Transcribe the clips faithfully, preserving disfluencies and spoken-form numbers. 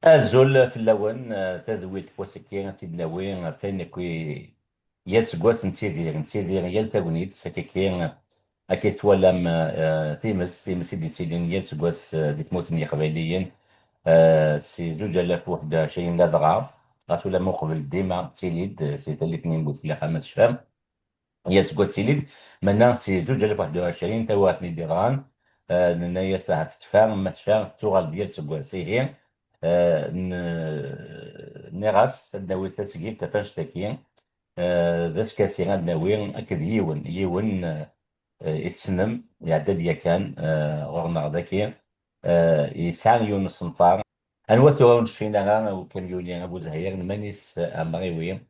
Azul fell-awen, eh, tadwilt n wass-agi ad tt-id-nawi ɣef wayen akk i yal seg wass nettidir, nettidir yal tagnit, akkagi, akka i twalam, eh, times, times i d-yettilin yal seg wass, eh, di tmurt n Yiqbayliyen, eh, si zuǧ alaf u ḥedd u ɛecrin ladɣa, ɣas ulamma uqbel dima tettili-d, eh, si tallit-nni n Buteflix ama tecfam. Yal seg wass ttili-d, meɛna si zuǧ alaf u ḥedd u ɛecrin, tawiɛt-nni d-yeḍran, eh, nenna-yas ahat tekfa, ma tecfa tettuɣal-d yal seg wass. Ihi, eh, n-, nniɣ-as ad d-nawi tasgilt ɣef annect-agi, eh, d askasi ad d-nawi akked yiwen, yiwen, eh, i tessnem, iɛedda-d yakan, eh, ɣur-neɣ dagi, eh, yesɛa yiwen n usenfar. Anwa tura ur necfi ara ukamyuni Abu Zhir, n Manis Ɛemriwi?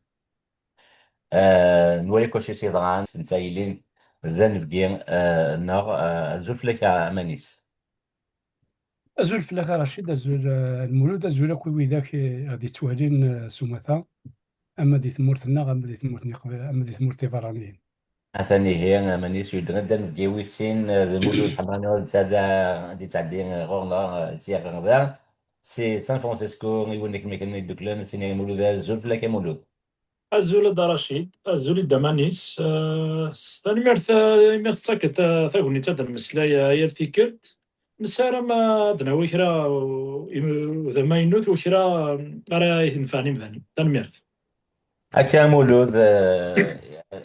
Eh, nwala kullec i s-yeḍran, s netta yellan d anebgi, eh, neɣ, eh, azul fell-ak a Manis. Azul fell-ak a Racid, azul, eh, a Lmulud, azul akk i widak, eh, i ɣ-d-yettwalin, eh, s umata, ama di tmurt-nneɣ, ama di tmurt n Yiqbayl, ama di tmurt tiberraniyin. Atan ihi, a Manis, yudden-d anebgi wis sin, eh, d Mulud Ḥemrani, ad d-yettɛeddi, ad d-yettɛeddi, eh, ɣur-neɣ, eh, sya ɣer da. Si San Francisco, i win akken i kem-id-dduklen, ad s-iniɣ i Mulud, azul fell-ak a Mulud. Azul a Dda Racid, azul i Dda Manis. Eh, s tanemmirt, eh, imi ɣ-tettakeḍ, eh, tagnit ad d-nemmeslay, eh, yal tikkelt. Nessaram ad d-nawi kra, eh, im-, d amaynut u kra, eh, ara yenfɛen imdanen. Tanemmirt. Akka a Mulud, eh,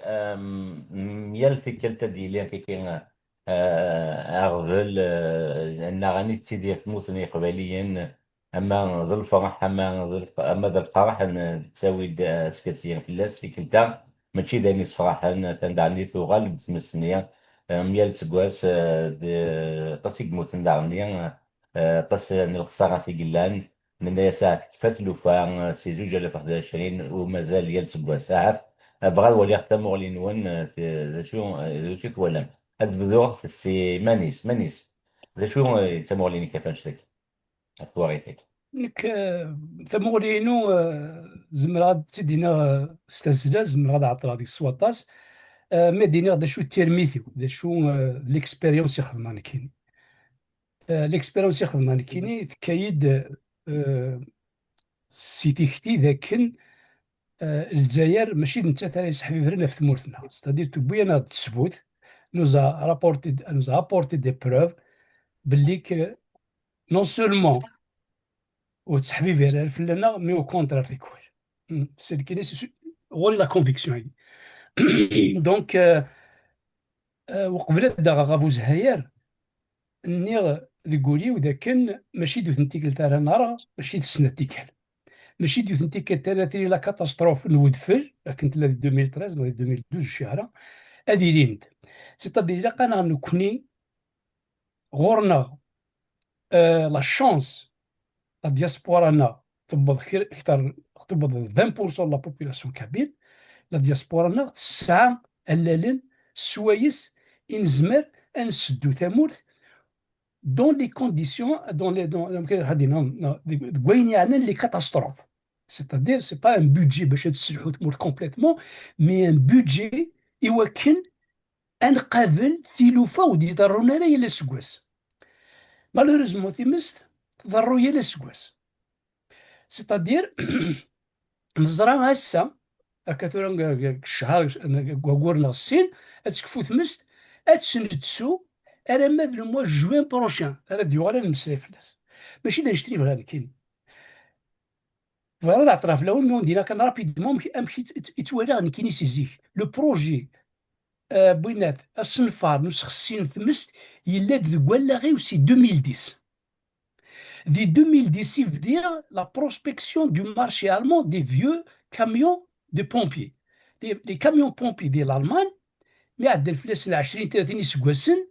em, yal tikkelt ad d-yili akkagi, eh, aɣbel, eh, neɣ ani tettidir tmurt n Yiqbayliyen, ama d lferḥ, ama d lq-, ama d lqerḥ, n-, nettawi-d, eh, askasi fell-as tikkelt-a. Mačči d ayen yessefraḥen, atan daɣen i tuɣal-d tmes-nni, eh, myal seg wass, eh, d, aṭas i yemmuten daɣen-nni, eh, aṭas n lexṣarat i yellan. Nenna-yas ahat tekfa tlufa, eh, si zuǧ alaf u ḥedd u ɛecrin, u mazal yal seg wass. Ahat, eh, bɣiɣ ad waliɣ tamuɣli-nwen, eh, t-, d acu, eh, d acu i twalam. Ad bduɣ s si Manis. Manis, d acu, eh, d tamuɣli-inek ɣef annect-agi? Ɣef twaɣit-agi. Nekk, eh, tamuɣli-inu, eh, zemreɣ ad tt-id-iniɣ, eh, s tazzla, zemreɣ ad ɛeṭṭleɣ deg-s s waṭas. Eh, mi ad d-iniɣ d acu d tirmit-iw, d acu, eh, d l'expérience i xedmeɣ nekkini. Eh, l'expérience i xedmeɣ nekkini tekka-yi-d, eh, si tikti d akken, eh, Lezzayer mačči d nettat ara yesseḥbibren ɣef tmurt-nneɣ. C'est-à-dire, tewwi-aneɣ-d tesbut, nous a rapporté, nous a apporté des preuves belli que non seulement ur tesseḥbibir ara fell-aneɣ, mais au contraire, tikwal. Hmm, c'est le, c'est su-, ɣur-i la conviction-agi. Donc, euh, euh, uqbel ad d-aɣeɣ ɣef Uzhayer, nniɣ deg wul-iw d akken mačči d yiwet n tikkelt ara neɣreɣ, mačči d snat tikkal. Mačči d yiwet n tikkelt ara tili la catastrophe n wedfel, akken tella di deux mille treize neɣ di deux mille douze, ur cfiɣ ara, ad ilin-d. C'est-à-dire, ilaq-aneɣ nekkni ɣur-neɣ, euh, la chance, la diaspora-nneɣ tewweḍ kra, kter, tewweḍ vingt pour cent de la population kabyle, la diaspora-nneɣ tesɛa allalen swayes i nezmer ad nseddu tamurt dans les conditions, dans les, dans, dans, deg, deg wayen yeɛnan les catastrophes. C'est-à-dire, c'est pas un budget bac ad tesselḥu tmurt complètement, mais un budget i wakken ad nqabel tilufa ur d-iḍerrun ara yal aseggas. Malheureusement, timest tḍerru yal aseggas. C'est-à-dire, neẓra ass-a, akka tura deg, deg, deg ccehar, deg waggur neɣ sin, ad tekfu tmest, ad tt-nettu arma d le mois de juin prochain, ara d-yuɣal ad nemmeslay fell-as. Mačči d annect-nni bɣiɣ nekkini. Bɣiɣ ad ɛeṭṭreɣ fell-awen, mi wen-d-iniɣ kan rapidement amek, amek i tt-, i tt-, i ttwaliɣ nekkini si zik. Le projet, euh, n winat, asenfar n usexsi n tmest, yella-d deg wallaɣ-iw si deux mille dix. Di deux mille dix i bdiɣ la prospection du marché allemand des vieux camions de pompiers. Les, les camions pompiers di Lalman, mi ɛeddan fell-asen ɛecrin, tlatin iseggasen,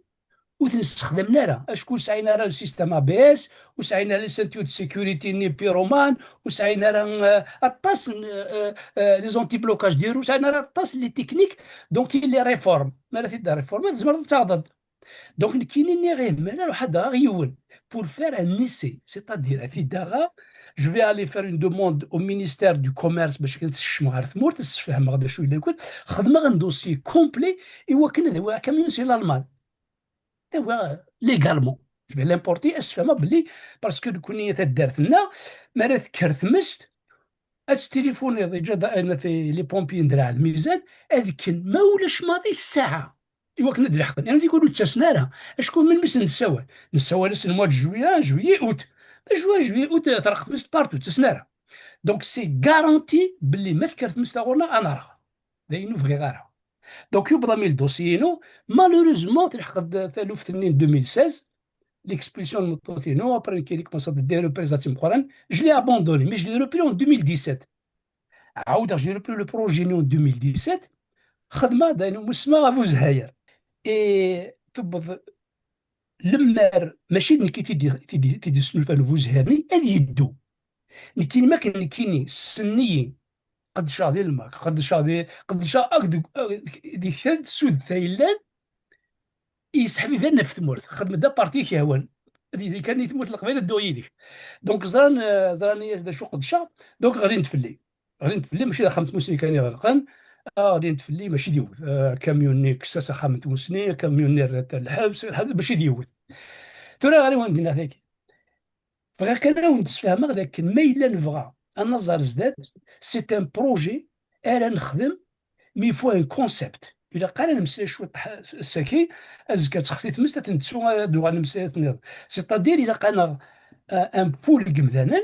ur ten-ssexdamen ara, acku ur sɛin ara le système A B S, ur sɛin ara les ceintures de sécurité-nni pyromane, ur sɛin ara, euh, aṭas n, euh, euh, les anti-blocages des roues, ur sɛin ara aṭas n les techniques, donc i les réformes. Mi ara t-id-réformer, tzemreḍ ad taɣeḍ. Donc, nekkini nniɣ, ih, mi ara ruḥ ad d-aɣeɣ yiwen pour faire un essai, c'est-à-dire, ad t-id-aɣeɣ, je vais aller faire une demande au ministère du Commerce bac ad t-skecmeɣ ɣer tmurt, ad sfehmeɣ d acu yella yakk, xedmeɣ un dossier complet i wakken ad awiɣ akamyun si Lalman. Tawiɣ légalement. Je vais l'importer, ad s-fehmeɣ belli, parce que nekkni taddart-nneɣ, mi ara tekker tmest, ad tettilifuniḍ, iǧa da-, na ti-, les pompiers n Draɛ Lmizan, ad kken ma ulac maḍi ssaɛa, i wakken ad d-leḥqen. Yerna tikwal ur ttasen ara. Acku melmi sen-nessawal? Nessawal-asen mois de juillet, juillet, août. Juin, juillet, août, eh, treqq tmest partout, ur ttasen ara. Donc, c'est garanti belli ma tekker tmest ɣur-neɣ, ad nerɣ. D ayen ur bɣiɣ ara. Donc, yewweḍ-am-d le dossier-inu. Malheureusement, telḥeq-d taluft-nni n deux mille seize, l'expulsion n tmeṭṭut-inu, après nekk i commencé des reprises d timeqqranin, je l'ai abandonné, mais je l'ai repris en deux mille dix-sept. Ɛawdeɣ, j'ai repris le projet-nni en deux mille dix-sept, xedmeɣ-d ayen umusma ɣef uzhayer. Et tewweḍ lemmer, mačči d nekk i t-id-, t-id-, t-id-yesnulfan ɣef uzhayer-nni, ad yeddu. Nekkini, ma akken nekkini, ssnen-iyi, qeddceɣ di lmak, qeddceɣ di, qeddceɣ akk deg, di kra n tsudta yellan, i yesseḥbiben ɣef tmurt, xedmen-d aparti i k-yehwan. Ad yili kan i tmurt n Leqbayel ad dduɣ yid-k. Donc, ẓran, eh, ẓran d acu qeddceɣ, donc ɣlin-d fell-i. Ɣlin-d fell-i, mačči d axxam n tmussni kan i ɣelqen, ah, ɣlin-d fell-i, mačči d yiwet. Eh, akamyun-nni kkes-as axxam n tmussni, akamyun-nni rret-t ɣer lḥebs, lḥebs, mačči d yiwet. Tura ɣer i wen-d-nniɣ tagi. Bɣiɣ kan ad wen-d-sfehmeɣ d akken ma yella nebɣa ad naẓ ar zdat, c'est un projet ara nexdem, mais il faut un concept. Ilaq ara nemmeslay cwiṭ ḥ-, saki, azekka ad texti tmest, ad nettu, ad d-uɣal nemmeslay ayen nniḍen. C'est-à-dire, ilaq-aneɣ, euh, un pool n yemdanen,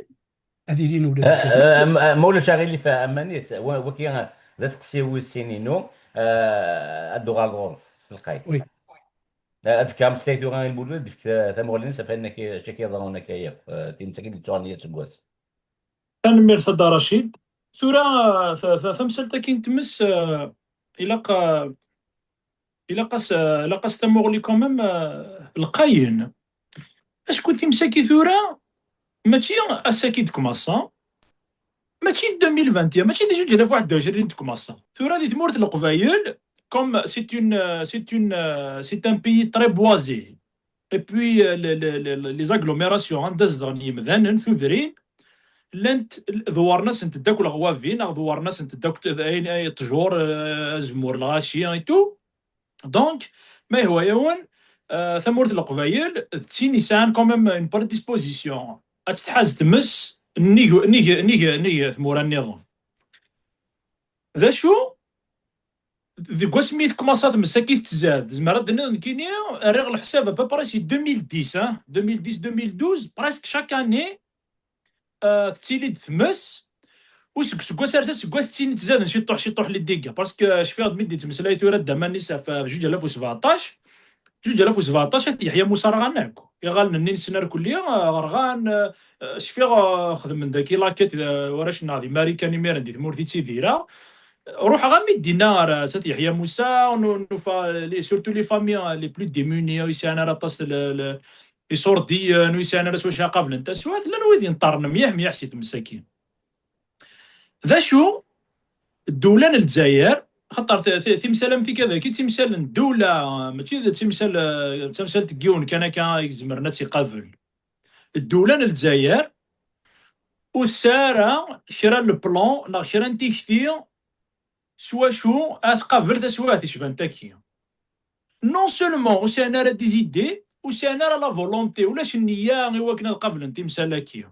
ad ilin ula d Ah, ah, ma, ma ulac aɣilif a Manis, wa-, waki, ah, d aseqsi wis sin-inu, ah, ad d-uɣaleɣ ɣur-s s telqay. Oui. Ah, ad fkeɣ ameslay tura i Lmulud, ad d-fk ta-, tamuɣli-ines ɣef wayen akka, acu akka yeḍran akka yakk, ah, timetti-agi d-yettuɣalen yal aseggas. Tanemmirt a Dda Racid. Tura, ta-, ta-, tamsalt-agi n tmes, ah, ilaq, ah, ilaq-as, ilaq-as tamuɣli quand même, euh, lqayen. Acku timsaki tura, mačči ass-agi d-kmaṣṣa, mačči deux mille vingt et un, mačči di zuǧ alaf u ḥedd u ɛecrin d-kmaṣṣa. Tura di tmurt n Leqbayel, comme c'est une, euh, c'est une, euh, c'est un pays très boisé, et puis, euh, le, le, le, les agglomérations, anda zedɣen yemdanen, tudrin, llant, dewwren-asent-d akk leɣwabi, neɣ dewwren-asent-d akk t-, ayen, ay, ṭṭjur, euh, azemmur, lɣaci, et tout. Donc, ma yehwa-yawen, euh, tamurt n Leqbayel, d tin yesɛan quand même une prédisposition. Ad tt-tḥaz tmes nnig, nnig, nnig, nnig tmura nniḍen. D acu? Deg wasmi tekmaṣ tmes-agi tettzad, zemreɣ ad d-iniɣ nekkini, rriɣ leḥsab à peu près si deux mille dix, hein, deux mille dix, deux mille douze, presque chaque année, euh, tettili-d tmes, u seg useggas ar aseggas ttinin ttzaden ciṭuḥ, ciṭuḥ les dégâts, parce que cfiɣ-d mi d-yettmeslay tura Dda Manis ɣef, ɣef zuǧ alaf u sbeɛṭac, zuǧ alaf u sbeɛṭac, At Yeḥya Musa rɣan akk. Iɣallen-nni nessen irkelli, euh, rɣan, euh, cfiɣ, euh, xedmen dagi laket, euh, warrac-nneɣ di Marikan imiren di tmurt i ttidireɣ. Ruḥeɣ armi d dinna ar, euh, At Yeḥya Musa, nu-, nufa, les, surtout les familles, euh, les plus démunies, ur yesɛan ara aṭas le, le, iṣurdiyen, ur yesɛan ara s wacu ara qablen taswiɛt, llan wid yenṭerren myaḥ, myaḥ si tmes-agi. D acu? Ddula n Lezzayer, xaṭer ti-, ti-, timsal am tigad-agi d timsal n ddula, mačči d timsal, eh, d tamsalt n yiwen kan akka i izemren ad tt-iqabel. Ddula n Lezzayer ur tesɛi ara kra n leplan neɣ kra n tikti s wacu ad tqabel taswiɛt icban taki. Non seulement ur sɛin ara des idées, ur sɛin ara la volonté, ulac nniya i wakken ad qablen timsal-agi.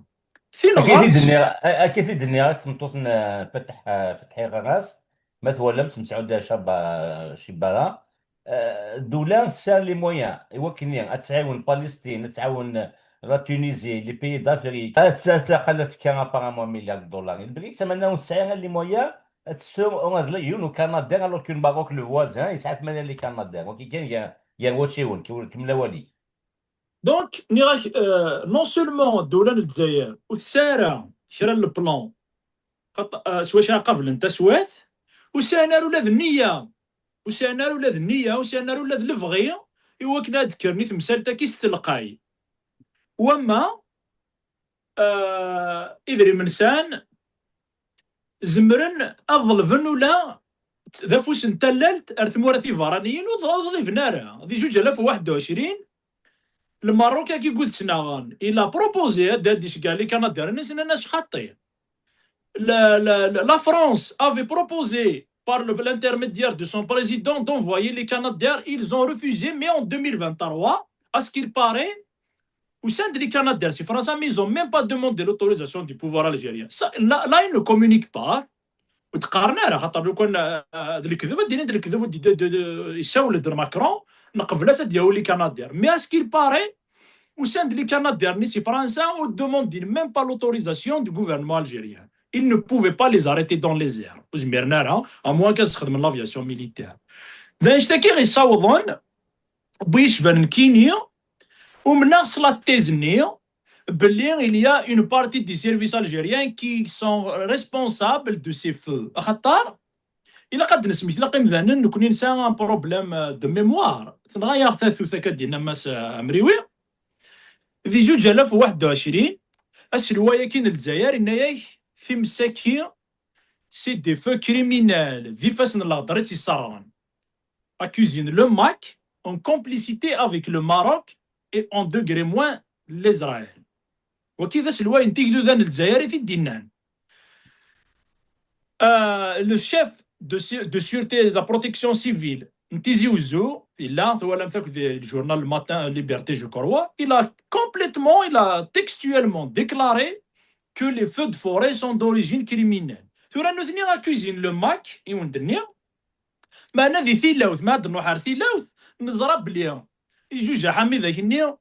Akka i Tinɣert, t-id-nniɣ, a-, akka i t-id-nniɣ i tmeṭṭut n, eh, Fetaḥ, eh, Fetaḥi Ɣaras, ma twalam, Mesɛud Caba-, Cibara, eh, ddula tesɛa les moyens i wakken ad tɛiwen Palestine, ad tɛiwen la Tunisie, les pays d'Afrique. Ad tt-, ad tt-, ad tefka apparemment un milliard de dollars. Belkik tama-nni ur tesɛi ara les moyens ad tessu ula d yiwen ukanadi, alors que le Maroc, le voisin, yesɛa tmanya les Canadiens. Wagi kan gar, gar wacciwen, kem-, kemmel awal-ik. Donc, nniɣ-ak, euh, non seulement ddula n Lezzayer ur tesɛi ara kra n leplan, xaṭ-, euh, s wacu ara qablen taswiɛt, ur sɛin ara ula d nniya, ur sɛin ara ula d nniya, ur sɛin ara ula d lebɣi i wakken ad d-kkren i temsalt-agi s telqay. Wamma, euh, idrimen sɛan, zemren ad ḍelben ula d afus n tallalt ar tmura tiberraniyin, ur ḍ-, ur ḍliben ara. Di zuǧ alaf u waḥed u ɛecrin, Lmerruk-agi i ttnaɣen, il a proposé ad, ad d-iceggeɛ les Canadiens, nnan-as xaṭi. La, la, la, la France avait proposé par le, l'intermédiaire de son président d'envoyer les Canadiens, ils ont refusé, mais en deux mille vingt-trois, à ce qu'il paraît, Usan-d les Canadiens si Fransa, mais ils ont même pas demandé l'autorisation du pouvoir algérien. Ça, là, là, ils ne communiquent pas. Ur d-qqaren ara, xaṭer lukan, euh, d lekdeb, ad d-inin d lekdeb, ur d-, d-, d-, yessawel-d Macron, nqebl-as ad d-yawi les Canadiens. Mais à ce qu'il paraît, usan-d les Canadiens-nni si Fransa, ur demandent même pas l'autorisation du gouvernement algérien. Ils ne pouvaient pas les arrêter dans les airs. Ur zmiren ara, à moins kan ad sxedmen l'aviation militaire. D annect-agi i ɣ-yessawḍen, bu yecban nekkini, umneɣ s la thèse-nni belli il y a une partie des services algériens qui sont responsables de ces feux. Axaṭer, ilaq ad nesmekti, ilaq imdanen, nekkni nesɛa un problème, euh, de mémoire. Tenɣa-yaɣ tatut, akka d-yenna Mass, euh, Amriwi. Di zuǧ alaf u waḥed u ɛecrin, aselway-agi n Lezzayer yenna-yak, times-agi, c'est des feux criminels, d ifassen n leɣder i tt-yesserɣen. Accusent le MAK en complicité avec le Maroc et en degré moins l'Israël. Wagi d aselway n tigduda n Lezzayer i t-id-yennan. Euh, le chef de, sé- de sûreté de la protection civile n Tizi Ouzou, yella, twalam-t akk di le journal Le Matin, euh, Liberté, je crois, il a complètement, il a textuellement déclaré que les feux de forêt sont d'origine criminelle. Tura nutni accusent le MAK, i wen-d-nniɣ, meɛna di tilawt, ma ad nruḥ ar tilawt, neẓra belli ijujaḥ-a mi d ak-nniɣ,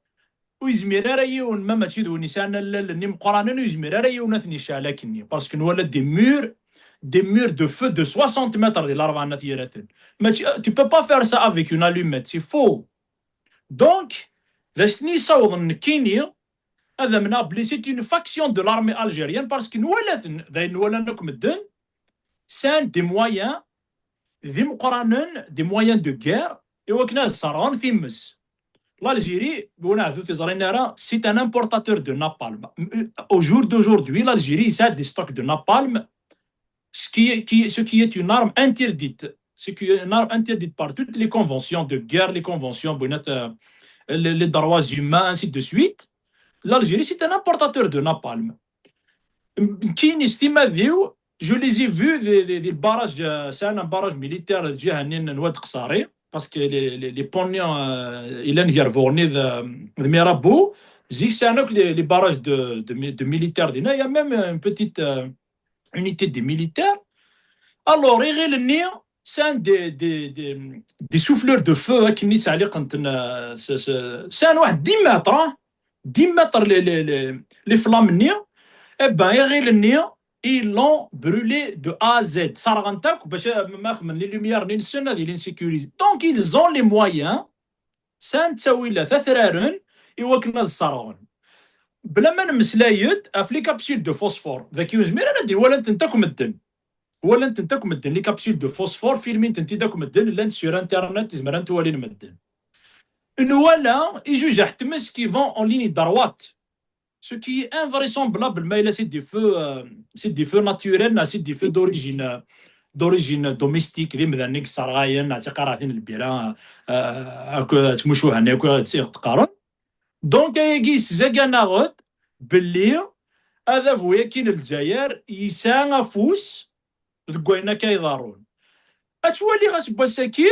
ur yezmir ara yiwen, ma mačči d win yesɛan allalen imeqqranen, ur yezmir ara yiwen ad ten-yecɛel akkenni, parce que nwala des murs, des murs de feu de soixante mètres di Larebɛa n At Yiraten. Mačči, tu peux pas faire ça avec une allumette, c'est faux. Donc, d acu-ten yessawḍen nekkini ad amneɣ belli c'est une faction de l'armée algérienne, parce que nwala-ten, d ayen nwalan akk medden, sɛan des moyens d imeqqranen, des moyens de guerre, i wakken ad sserɣen times. L'Algérie, win aɛdut iẓrin ara, c'est un importateur de napalm. Au jour d'aujourd'hui, l'Algérie, il a des stocks de napalm, ce qui est, qui, ce qui est une arme interdite. Ce qui est une arme interdite par toutes les conventions de guerre, les conventions, euh, les, les droits humains, ainsi de suite. L'Algérie, c'est un importateur de napalm. Nekkini s timmad-iw, je les ai vus, des, des, des barrages, euh, c'est un barrage militaire, lǧiha-nni n Wad Qsari, parce que les, les, les ponts, euh, yellan gar Buɣni d, euh, d Mirabeau, zik sɛan akk les, les barrages de, de, mi- de militaires dinna, il y a même une petite, euh, unité des militaires. Alors, iɣil-nni, sɛan des, des, des, des souffleurs de feu, akken i ttɛelliqen-ten, euh, s- s- sɛan waḥed dix mètres, hein, dix mètres les, les, les, les flammes-nni, eh ben, iɣil-nni, ils l'ont brûlé de A à Z. Sserɣen-t akk, bac ma xedmen les lumières-nni-nsen ad ilin sécurisés. Donc, ils ont les moyens, sɛan ttawilat, ad t-raren i wakken ad sserɣen. Bla ma nemmeslay-d ɣef les capsules de phosphore. Dagi ur zmiren ad d-walan-tent akk medden. Walan-tent akk medden, les capsules de phosphore, filmin-tent-id akk medden, llant sur Internet, zemren ad t-walin medden. Nwala ijujaḥ tmes qui vont en ligne droite. Ce qui est invraisemblable, ma yella c'est des feux, euh, c'est des feux naturels, neɣ c'est des feux d'origine, euh, d'origine domestique, d imdanen i yesserɣayen, neɣ d tiqaraɛtin n lbira, euh, akk tmucuha-nni akk i ɣ-teqqaren. Donc, ayagi yessezgan-aɣ-d belli adabu-yagi n Lezzayer yesɛa afus deg wayen akka iḍerrun. Ad twaliɣ aseggas-agi,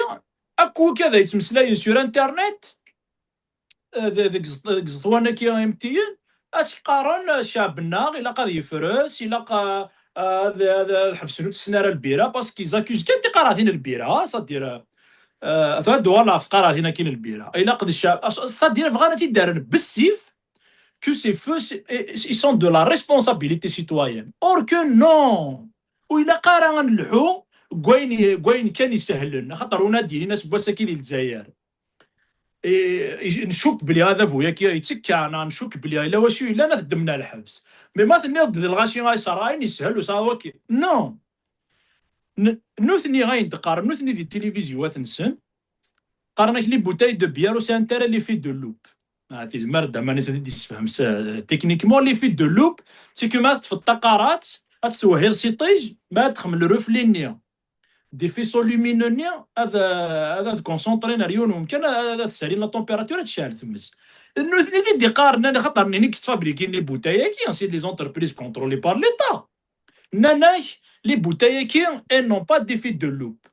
akk wigad ay yettmeslayen sur Internet, eh, de- deg ẓ- deg ẓeḍwan-agi imtiyen, ad tt-qqaren, eh, ccɛeb-nneɣ ilaq ad yefres, ilaq, eh, ad, ad, ad ḥebsen ur tessen ara lbira, parce qu'ils accusent kan tiqaraɛtin n lbira, c'est-à-dire, eh, tura ad uɣaleɣ ɣef tqaraɛtin-agi n lbira. Ilaq d ccɛeb, c'est-à-dire bɣan ad tt-id-rren bessif, que ces feux, c'est- ils sont de la responsabilité citoyenne. Or que non! Ur ilaq ara ad nelḥu deg wayen, deg wayen kan isehlen, axaṭer win ad d-yinin aseggas-agi di Lezzayer, eh, ncukk belli adabu-yagi yettekka, neɣ ncukk belli yella wacu yellan, ad t-ddmen ar lḥebs. Mais ma tenniḍ-d d lɣaci ay yesserɣayen, yeshel usaḍu-agi. Non. N- nutni ayen d-qqaren, nutni di tilivizyuwat-nsen, qqaren-ak les bouteilles de bière ur sɛint ara l'effet de loupe. Ah, tizmer d aman-is ad d-issefhem s, techniquement, l'effet de loupe, c'est que ma teṭṭfeḍ taqarat, ad tt-twehhiḍ s iṭij, ma ad texmel reflet-nni, des faisceaux lumineux-nni, ad, ad, ad concentrin ar yiwen umkan, ad, ad ssalin la température, ad tecɛel tmes. Nutni d i d-iqqaren, nnan, axaṭer nini yettfabrikin les bouteilles-agi, c'est les entreprises contrôlées par l'État. Nnan-ak, les bouteilles-agi, elles n'ont pas d'effet de loupe.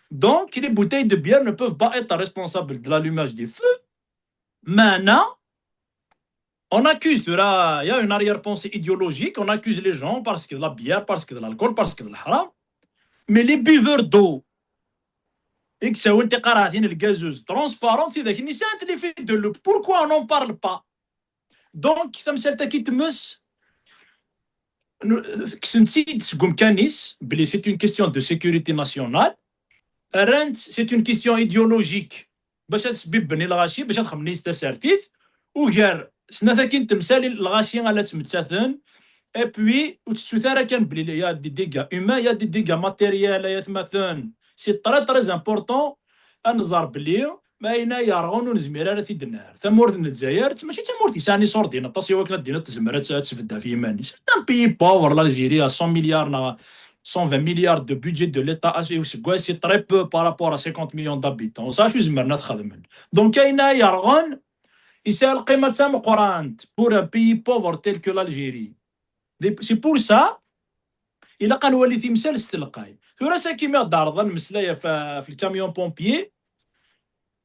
Donc, les bouteilles de bière ne peuvent pas être responsables de l'allumage des feux. Meɛna, On accuse, tura, il y a une arrière-pensée idéologique, on accuse les gens parce que de la bière, parce que de l'alcool, parce que de l'haram. Mais les buveurs d'eau, i yettawin tiqerɛatin n lgazuz transparentes, tidak-nni sɛant l'effet de loupe. Pourquoi on n'en parle pas? Donc, tamsalt-agi tmes, nu-, kksen-tt-id seg umkan-is, belli c'est une question de sécurité nationale. Rran-tt, c'est une question idéologique. Bac ad sbibben i lɣaci, bac ad xemmen yis tasertit. Ugar snat-agi n temsal i lɣaci ala ttmettaten. Et puis, ur tettut ara kan belli il y a des dégâts humains, il y a des dégâts matériels, ay atmaten. C'est très, très important. Ad nẓer belli ma ayen ay yerɣun ur nezmir ara ad t-id-nerr. Tamurt n Lezzayer, mačči d tamurt yesɛan iṣurdiyen aṭas i wakken ad d-tiniḍ tezmer ad, ad tbedd ɣef yiman-is. C'est un pays pauvre, l'Algérie, à cent milliards neɣ cent vingt milliards de budget de l'État i useggas, c'est très peu par rapport à cinquante millions d'habitants. Ur sɛin acu zemren ad xedmen. Donc, ayen ay yerɣun, yesɛa lqima d tameqqrant pour un pays pauvre tel que l'Algérie. C'est pour ça, ilaq ad nwali timsal s telqay. Tura, saki mi ɣ-d-ɛerḍen mmeslay ɣef, ɣef le camion pompier,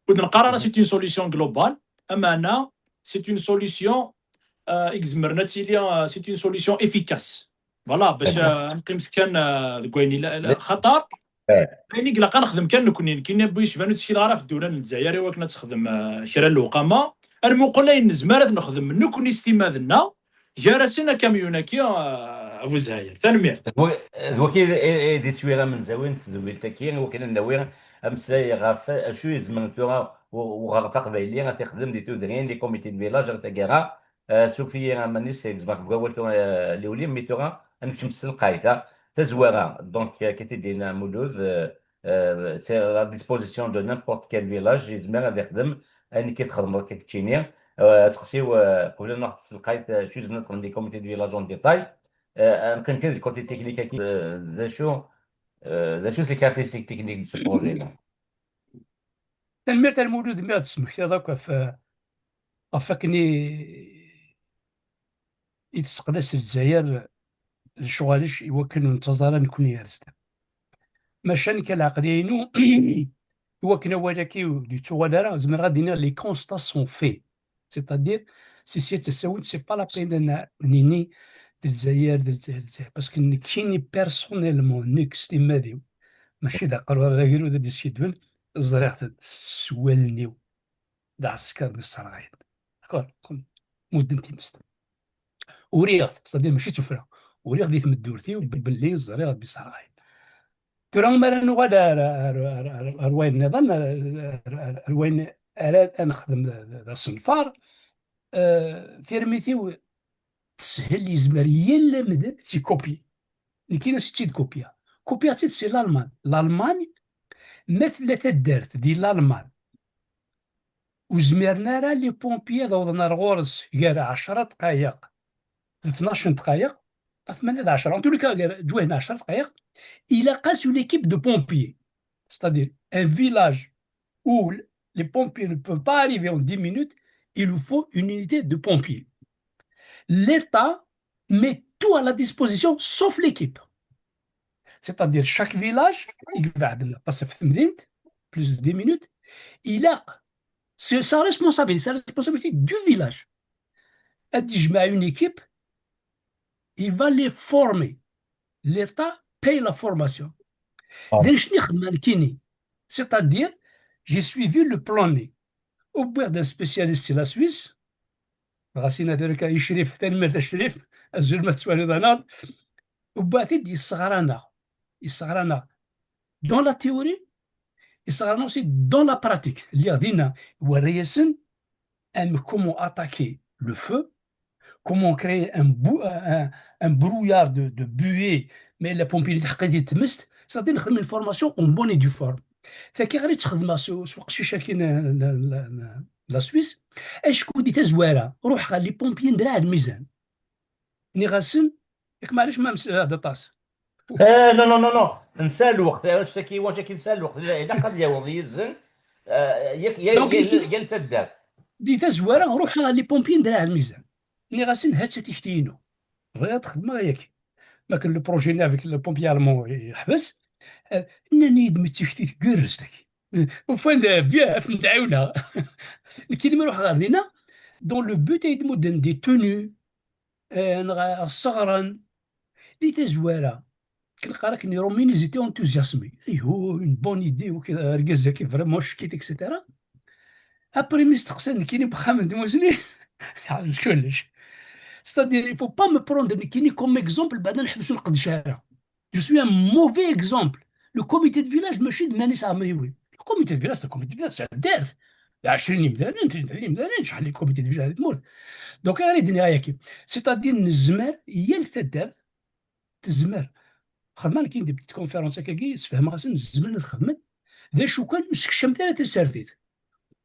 ur d-neqqar ara c'est une solution globale, ameɛna c'est une solution, euh, i izemren ad tili, euh, c'est une solution efficace. Voilà, bac, euh, ad neqqimet kan, euh, deg wayen ila, ila, xaṭer ayen i ilaq ad nexdem kan nekkni, nekkini bu yecban ur ttkileɣ ara ɣef ddula n Lezzayer i wakken ad texdem, euh, kra n lewqama. Ad nmuqel ayen nezmer ad nexdem nekkni s timmad-nneɣ, gar-asen akamyun-agi, euh, a Bu Zhayer. Tanemmirt. D wa-, d waki i, i, i d ttwira amenzawi n tedwilt-agi, i wakken ad nawi ameslay ɣef acu i izemren tura u-, uɣref aqbayli ad t-ixdem di tudrin, les comités de village, ar taggara, euh, sufi aman-is, gezmeɣ deg wawal tura, euh, liwli, mi tura ad nekcem s telqayt, ah, tazwara. Donc, euh, akken i d-yenna Mulud, euh, euh, c'est à la disposition de n'importe quel village, yezmer ad ixdem ayen akka txedmeḍ akka keččini. Euh, aseqsi-w, euh, qbel ad nruḥ s telqayt, euh, acu zemren ad xedmen les comités de village en détail. Euh, ad neqqim kan du côté technique-agi, euh, d acu, euh, d acu les caractéristiques techniques de ce projet-là? Tanemmirt a Lmulud mi ɣ-d-tesmektiḍ akk ɣef, ɣef wakken i, i tesseqdac Lezzayer lecɣal-is i wakken ur nettaẓ ara nekkni ar zdat. Maca nekk a lɛeqliya-inu, i wakken awal-agi ur d-yettuɣal ara, zemreɣ ad iniɣ les constats sont faits. C'est-à-dire, si c'est tasawent, c'est pas la peine ad n-, nini d Lezzayer, d Lezzayer, d Lezzayer. Parce que nekkini personnellement, nekk s timmad-iw, mačči d aqerru ara d agrud ad d-iskidben, ẓriɣ-ten s wallen-iw. D aɛsekkaṛ n sserɣayen. D'accord? Comme mudden timest. Uriɣ-t, c'est-à-dire mačči d tuffra. Uriɣ di tmeddurt-iw belli ẓriɣ d sserɣayen. Tura, mi ara nuɣal ar, ar, ar, ar, ar wayen nniḍen, ar, ar, ar, ar wayen ara nexdem d, d, d asenfar, euh, tirmit-iw teshel, yezmer yal amdan ad tt-ikopyi. Nekkini ad tt-id-kopya. Kopya-tt-id si Lalman. Lalman, ma tella taddart di Lalman, ur zmiren ara les pompiers ad awḍen ar ɣur-s gar ɛecra dqayeq d tnac n dqayeq, tmanya d ɛecra, en tout cas, gar ǧwayeh n ɛecra dqayeq, ilaq-as une équipe de pompiers. C'est-à-dire, un village où les pompiers ne peuvent pas arriver en dix minutes, il vous faut une unité de pompiers. L'État met tout à la disposition, sauf l'équipe. C'est-à-dire, chaque village, i ibeɛden aṭas ɣef temdint, plus de dix minutes, ilaq, c'est sa responsabilité, c'est la responsabilité du village. Ad yejmeɛ une équipe, il va les former. L'État paye la formation. Ah. D annect-nni i xedmeɣ nekkini. C'est-à-dire, j'ai suivi le planning. Wwiɣ-d un spécialiste si la Suisse, dɣa sin ad rka i Crif, tanemmirt a Crif, azul ma tettwaliḍ-aneɣ-d. Wwiɣ-t-id, yesseɣra-aneɣ. Yesseɣra-aneɣ dans la théorie, yesseɣra-aneɣ aussi dans la pratique. Lliɣ dinna, werra-yasen amek, comment attaquer le feu, comment créer un bou-, un, un brouillard de, de buée, mais les pompiers n tḥeqqit di tmest, c'est-à-dire nexdem une formation en bonne et due forme. Takiɣ ara tt-xedmeɣ s, s uqcic-agi n, n, n, n la Suisse, acku di tazwara, ruḥeɣ ɣer les pompiers n Draɛ Lmizan. Nniɣ-asen, yak maɛlic ma mselaɣ-d aṭas. Eh, non, non, non, non. Nsa lweqt. Eh, wac-, saki, wac-, aki nsa lweqt. Ila-, ilaq ad yaweḍ yizen, eh, yak, ya-, Donc, yal, di, yal taddart. Di tazwara, ruḥeɣ ɣer les pompiers n Draɛ Lmizan. Nniɣ-asen, ha-tt-a tikti-inu. Bɣiɣ ad xedmeɣ ayagi. Ma kan le projet-nni avec le pompier allemand yeḥbes, eh, nnan-iyi-d, ma d tikti tgerrez tagi. Ufan-d, eh, bien, ad ten-ɛiwneɣ. Nekkini mi ruḥeɣ ɣer dinna, dont le but ay d-mudden des tenues, euh, neɣ sseɣren, di tazwara, ken qqar akken Iṛumiyen, ils étaient enthousiasmés. Ayhuh, une bonne idée, ok, argaz-agi vraiment ccek-it, et cetera. Après mi steqsan nekkini n uxxam n tmusni, yeḥbes kullec. C'est-à-dire, il faut pas me prendre nekkini comme exemple, baɛda nḥebsu lqedc ara. Je suis un mauvais exemple. Le comité de village, mačči d mani sɛa mriwin. Le comité de village, c'est le comité de village, c'est la dert. Ɛecrin imdanen, trin imdanen, le comité de village. Donc, c'est-à-dire, nezmer, yal taddart, tezmer. Xedmeɣ nekkini des petites conférences akkagi, sfehmeɣ-asen zemren ad xedmen. D acu kan, ur sekcam ara tasertit.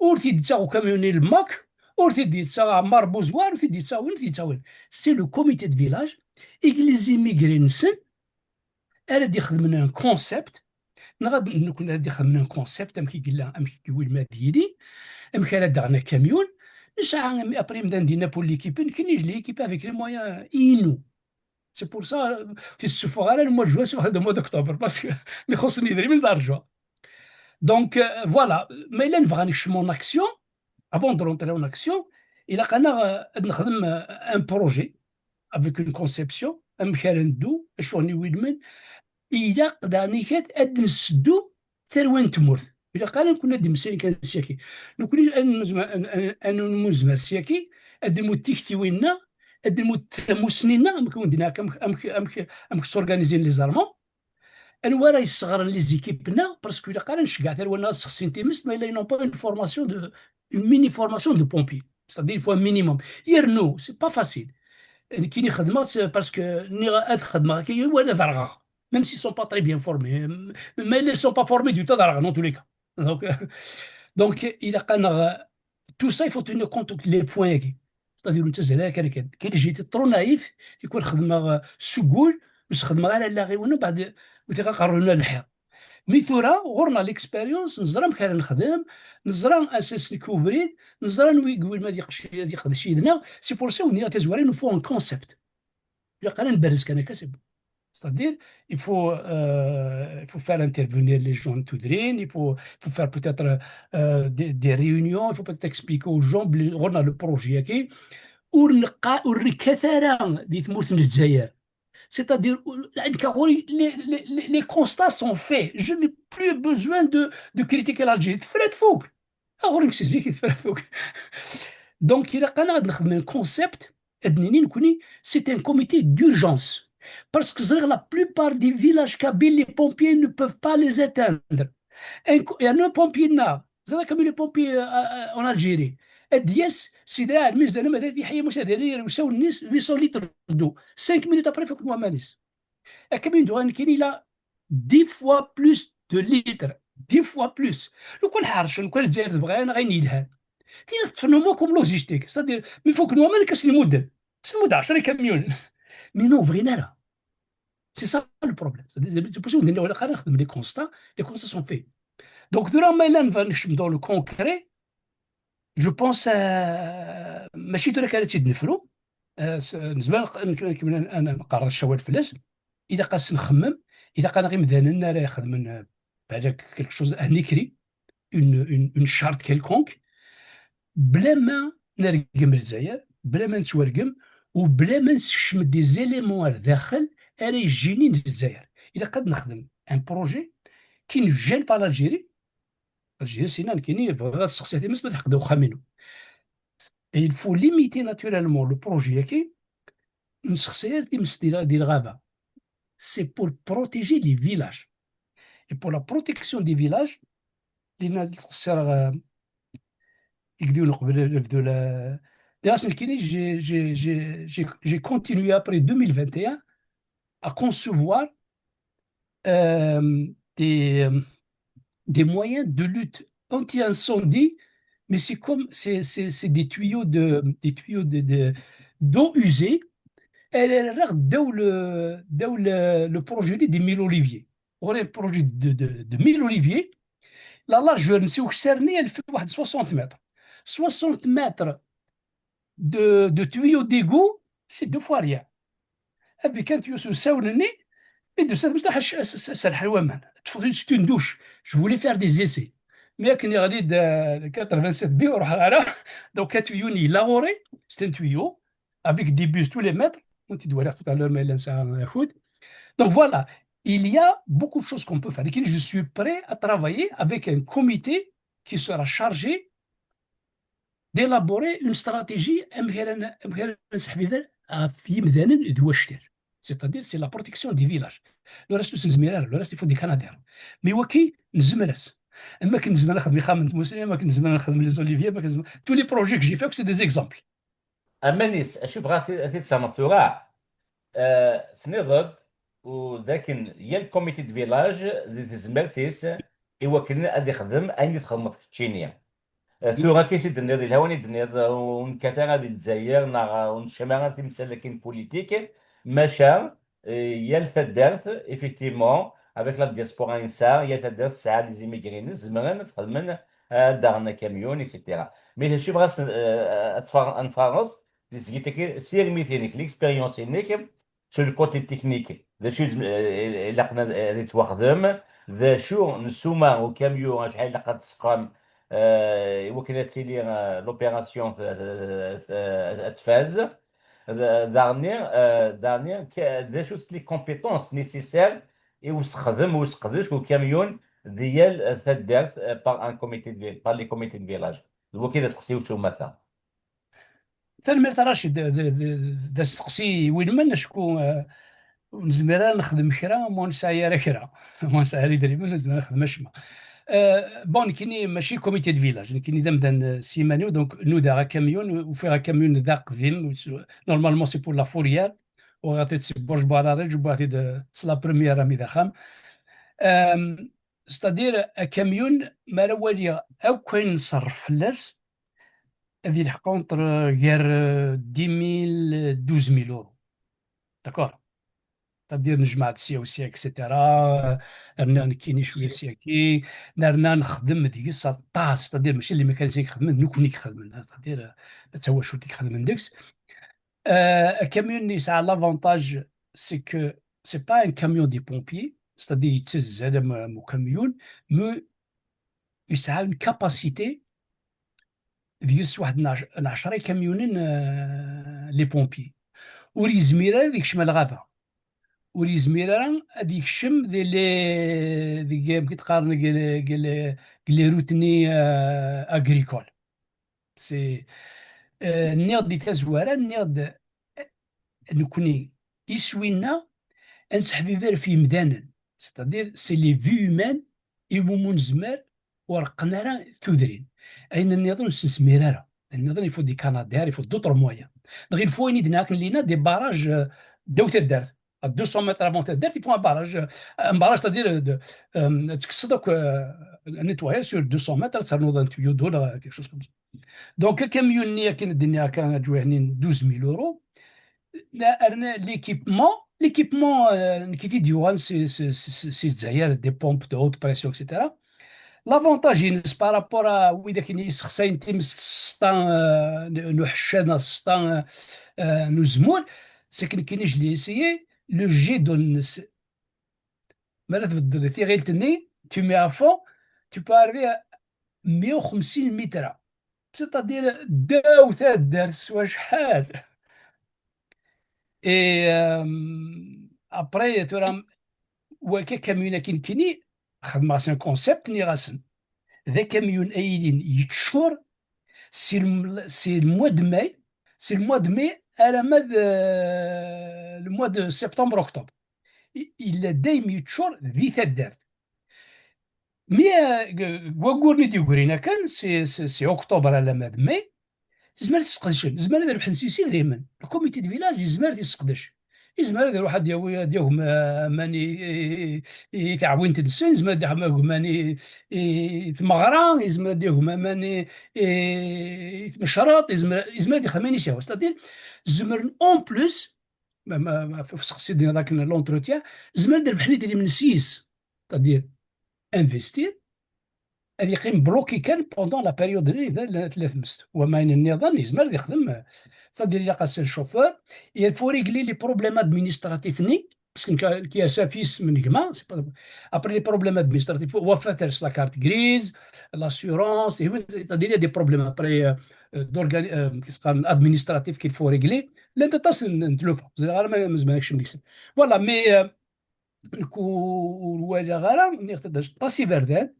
Ur t-id-yettaɣ ukamyuni n lmak, ur t-id-yettaɣ Ɛmar Buzwar, ur t-id-yettaɣ win, ur t-yettaɣ win. C'est le comité de village, i les immigrés-nsen, ara d-ixedmen un concept, neɣ ad, nekkni ara d-ixedmen un concept, amek i yella, amek i yewwi lma ad yili, amek ara d-aɣen akamyun. Nesɛa, après, imdanen dinna pour l'équipe, nekkini je l'ai équipé avec les moyens inu. C'est pour ça, ur t-ssufɣeɣ ara le mois de juin, sufɣeɣ-t-id le mois d'octobre, parce que mi xuṣṣen yidrimen d arǧuɣ. Donc, euh, voilà, ma yella nebɣa nekcem en action, avant de rentrer en action, ilaq-aneɣ, euh, ad nexdem, euh, un projet avec une conception, amek ara neddu, acu i ɣ-yewwin, ilaq daɣen ad nseddu tarwa n tmurt. Ilaq ara nekkni ad d-nemmeslay kan syaki. Nekkni ad nemmuzmer, ad, ad, ad nemmuzmer syaki, ad d-nmut tiktiwin-nneɣ, ad d-nmut tamusni-nneɣ, amek i wen-d-nniɣ, amek, amek, amek, amek s'organiser les armées, anwa ara yesseɣren les équipes-nneɣ, parce que ilaq ara nceggeɛ tarwa-nneɣ ad sexsin times, ma yella ils n'ont pas une formation de, une mini formation de pompier. C'est-à-dire, il faut un minimum. Yernu, c'est pas facile. Nekkini xedmeɣ-tt parce que nniɣ ad xedmeɣ akka, wala ad rɣeɣ. Même s'ils sont pas très bien formés. Mais ils sont pas formés du tout, ad rɣen, en tous les cas. Donc, euh, donc, ilaq-aneɣ, tout ça, il faut tenir compte les points-agi. C'est-à-dire, ur nettazzal ara kan akken. Kan j'ai été trop naïf, tikwal xedmeɣ, euh, s ugul, ur s-xedmeɣ ara allaɣ-iw, mbeɛd witiɣ aqerru-inu lḥiḍ. Mi tura, ɣur-neɣ l'expérience, neẓra amek ara nexdem, neẓra ansi ara s-nekk ubrid, neẓra anwa i yewwin ma ad yeqc-, ad yeqdec yid-neɣ, c'est pour ça ur nniɣ tazwara, il nous faut un concept. Ilaq ara nberrez kan akka, c'est bon. C'est-à-dire, il faut, euh, il faut faire intervenir les gens n tudrin, il faut, il faut faire peut-être, euh, des, des réunions, il faut peut-être expliquer aux gens, bl-, ɣur-neɣ le projet-agi, ur neqqa-, ur nekkat ara di tmurt n Lezzayer. C'est-à-dire, nekk ɣur-i, les, les, les, les constats sont faits. Je n'ai plus besoin de, de critiquer l'Algérie. Tefra tfuk. Ɣur-i nekk si zik i tefra tfuk. Donc, ilaq-aneɣ ad nexdem un concept, ad d-nini nekkni, c'est un comité d'urgence. Parce que ẓriɣ la plupart des villages kabyles, les pompiers ne peuvent pas les atteindre. Un co-, yerna pompier-nneɣ, ẓriɣ comme les pompiers, euh, euh, en Algérie. Ad d-yas Sidi Ɛli Mizan, ama d At Yeḥya Musa, ad yerr usawen-is huit cents litres d'eau. Cinq minutes après, fukken waman-is. Akamyun d-uɣalen nekkini, il a dix fois plus de litres. Dix fois plus. Lukan ḥercen, lukan Lezzayer tebɣa, neɣ ayen yelhan. Tin teṭṭfen-am akk logistique. C'est-à-dire, mi fukken waman, ad sen-mudden. Ad sen-mudden ɛecra ikamyunen. Mais non, ur bɣin ara. C'est ça le problème. C'est-à-dire, c'est possible, ilaq ara nexdem les constats, les constats sont faits. Donc, tura ma yella nebɣa nekcem dans le concret, je pense, euh, mačči tura kan ad tt-id-nefru, euh, s-, nezmer ad nk-, ad nkemmel ad, ad nqerrez cawal fell-as, ilaq ad s-nxemmem, ilaq-aneɣ imdanen ara ixedmen, euh, balak quelque chose, un écrit, une, une, une charte quelconque, bla ma nergem Lezzayer, bla ma nettwargem, u bla ma nessekcem des éléments ar daxel ara yejjinin Lezzayer. Ilaq ad nexdem un projet qui nous gêne pas l'Algérie. Algérie, sina nekkini bɣiɣ ad sseqsiɣ times ma teḥqed uxxam-inu. Et il faut limiter naturellement le projet-agi, ur nessexsi ara times di, di lɣaba. C'est pour protéger les villages. Et pour la protection des villages, li nna ttqeṣṣireɣ, euh, i yeddiwen uqbel ad nebdu la, nniɣ-as nekkini, j'ai, j'ai, j'ai, j'ai, j'ai continué après deux mille vingt et un à concevoir, euh, des, euh, des moyens de lutte anti-incendie, mais c'est comme, c'est, c'est, c'est des tuyaux de, des tuyaux de, de, d'eau usée. Elle est là, dans le, dans le, le projet des mille oliviers. Ɣur-i projet de, de, de mille oliviers. La largeur n uksar-nni, elle fait واحد soixante mètres. Soixante mètres de, de tuyaux d'égout, c'est deux fois rien. Avec un tuyau sur le saouni, et de cette, c'est une douche. Je voulais faire des essais. Mais akken yeɣli-d quatre-vingt-sept B ur ruḥeɣ ara. Donc un tuyau yella ɣur-i, c'est un tuyau avec des bus tous les mètres. On t-id-walaɣ tout à l'heure ma yella nesɛa akud. Donc voilà, il y a beaucoup de choses qu'on peut faire. Je suis prêt à travailler avec un comité qui sera chargé d'élaborer une stratégie amek ara n- amek ara nesseḥbider ɣef yimdanen d wacter. C'est-à-dire, c'est la protection des villages. Le reste, ur s-nezmir ara. Le reste, il faut des canadairs. Mais waki, nezmer-as. Am akken nezmer ad nexdem ixxamen n tmusni, am akken nezmer ad nexdem les oliviers, am akken nezmer, tous les projets que j'ai fait, c'est des exemples. Aman-is, acu bɣa ad t-id-tesɛmeḍ tura? Eh, tniḍ-d u d akken yal comité de village di tezmert-is i wakken ad ixdem ayen i txedmeḍ keččini. Eh, tura akka i t-id-tenniḍ, yelha wani d-tenniḍ, ur nekkat ara di Lezzayer neɣ ur nekcem ara timsal akin politique, maca eh, yal taddart, effectivement, avec la diaspora i nesɛa, yal taddart tesɛa les immigrés-ines, zemren ad xedmen, ad d-aɣen akamyun, et cetera. Mais d acu bɣa ad s- eh, ad tfa- ad nfares di tezgit-agi, tirmit-inek, l'expérience-inek, sur le côté technique, d acu i- eh, ilaqen ad ad yettwaxdem, d acu n ssuma ukamyun, acḥal ilaq ad tesqam, eh, i wakken ad tili eh, l'opération t- t- t- ad tfaz. D- daɣni, eh, daɣni, k- d acu-tent les compétences nécessaires i usexdem, useqdec ukamyun di yal taddart eh, par un comité de vi- par les comités de village? D waki d aseqsi-w s umata. Tanemmirt a Racid, d- d- d- d asteqsi iwulmen, acku eh, ur nezmir ara nexdem kra ma ur nesɛi ara kra. Ma ur nesɛi ara idrimen, ur nezmir ara nexdem acemma. Eh, bon, nekkini mačči comité de village, nekkini d amdan eh, s yiman-iw, donc nudaɣ akamyun, ufiɣ akamyun d aqdim, normalement c'est pour la fourrière, uɣiɣ-t-id si Burj Bararej, uwwiɣ-t-id eh, s la première armi d axxam. Euh, c'est-à-dire, akamyun, mi ara waliɣ akk ayen nṣerref fell-as, ad yelḥeq entre, euh, gar euh, dix mille, douze mille euros. D'accord? C'est-à-dire, nejmeɛ-d sya u sya, et cetera. Rniɣ nekkini cwiya syaki, nerna nexdem deg-s aṭas, c'est-à-dire, mačči les mécaniciens i ixedmen, nekkni i ixedmen, c'est-à-dire, euh, d tawacult i ixedmen deg-s. Euh, akamyun-nni yesɛa l'avantage, c'est que c'est pas un camion des pompiers, c'est-à-dire yettazzal am, am ukamyun, mais yesɛa une capacité deg-s waḥed n ɛec- n ɛecra ikamyunen, euh, les pompiers. Ur yezmir ara ad yekcem ɣer lɣaba. Ur yezmir ara ad yekcem di les, deg, amek i t-qqaren, deg les, deg les, deg les routes-nni, euh, agricoles. C'est, euh, nniɣ-d di tazwara, nniɣ-d, eh, nekkni, iswi-nneɣ, ad nesseḥbiber ɣef yimdanen. C'est-à-dire, c'est les vies humaines iwumi ur nezmir, ur reqqen ara tudrin. Ayen nniḍen ur s-nezmir ara. Ayen nniḍen, il faut des canadaires, il faut d'autres moyens. Neɣ il faut ayen i d-nniɣ akken lina des barrages, euh, ddaw taddart. À deux cents mètres avant taddart, il faut un barrage, euh, un barrage, c'est-à-dire, euh, de, euh, ad tekkseḍ akk, euh, nettoyer sur deux cents mètres, ad ternuḍ un tuyau d'eau, neɣ quelque chose comme ça. Donc, akamyun-nni akken d-nniɣ akka, aǧwihnin douze mille euros. La, rna l'équipement, l'équipement, euh, nekk i t-id-yuɣalen si, si, si, si, si Lezzayer, des pompes de haute pression, et cetera. L'avantage-ines par rapport à widak i yessexsayen times s ṣṣeṭṭa, euh, n, n uḥeccad, neɣ s ṣṣeṭṭa, euh, euh, n uzemmur, c'est que nekkini, je l'ai essayé, le jet d'eau-ines, mi ara tbeddel tiɣilt-nni, tu mets à fond, tu peux arriver à meyya u xemsin mitra. C'est-à-dire, ddaw taddart s wacḥal. Et, euh, après, tura, wagi akamyun-agi nekkini, xedmeɣ-as un concept, nniɣ-asen, d akamyun ay yilin yeččur si le, si le mois de mai, si le mois de mai alamma d, euh, le mois de septembre, octobre. I-, yella dayem yeččur di taddart. Mi, euh, g-, g-, wagguren i d-yeggrin akken, si, si, si octobre alamma d mai, tezmer ad t-sqedcen, tezmer ad rebḥen si, s idrimen. Le comité de village yezmer ad t-yesseqdec. Yezmer ad iruḥ ad yawi, ad yagem, euh, aman i, i, i, i teɛwint-nsen, yezmer ad yagem aman i, i tmeɣra, yezmer ad yagem aman i, i, i tmecreḍt, yezmer, yezmer ad yexdem ayen i s-yehwa. C'est-à-dire, zemren en plus, ma, ma, ma, f-, f-, seqsi-d akken l'entretien, zemren ad rebḥen idrimen s yis. C'est-à-dire, investir, ad yeqqim bloqué kan pendant la période-nni d la, la tmest. Wama ayen nniḍen, yezmer ad yexdem, c'est-à-dire, ilaq-as un chauffeur, il faut régler les problèmes administratifs-nni, parce que nekk, nekk asa fils n gma, c'est pas, après les problèmes administratifs, wafat-as la carte grise, l'assurance, et oui, c'est-à-dire il y a des problèmes après, euh, euh, d'organi-, euh, qu'est-ce qu'on, administratifs qu'il faut régler. Llant aṭas n, n tlufa. Ẓriɣ ara ma, ma zemreɣ ad kecmeɣ deg-sen. Voilà, mais, euh, nekk ur, ur walaɣ ara, nniɣ-t-id, aṭas iberdan,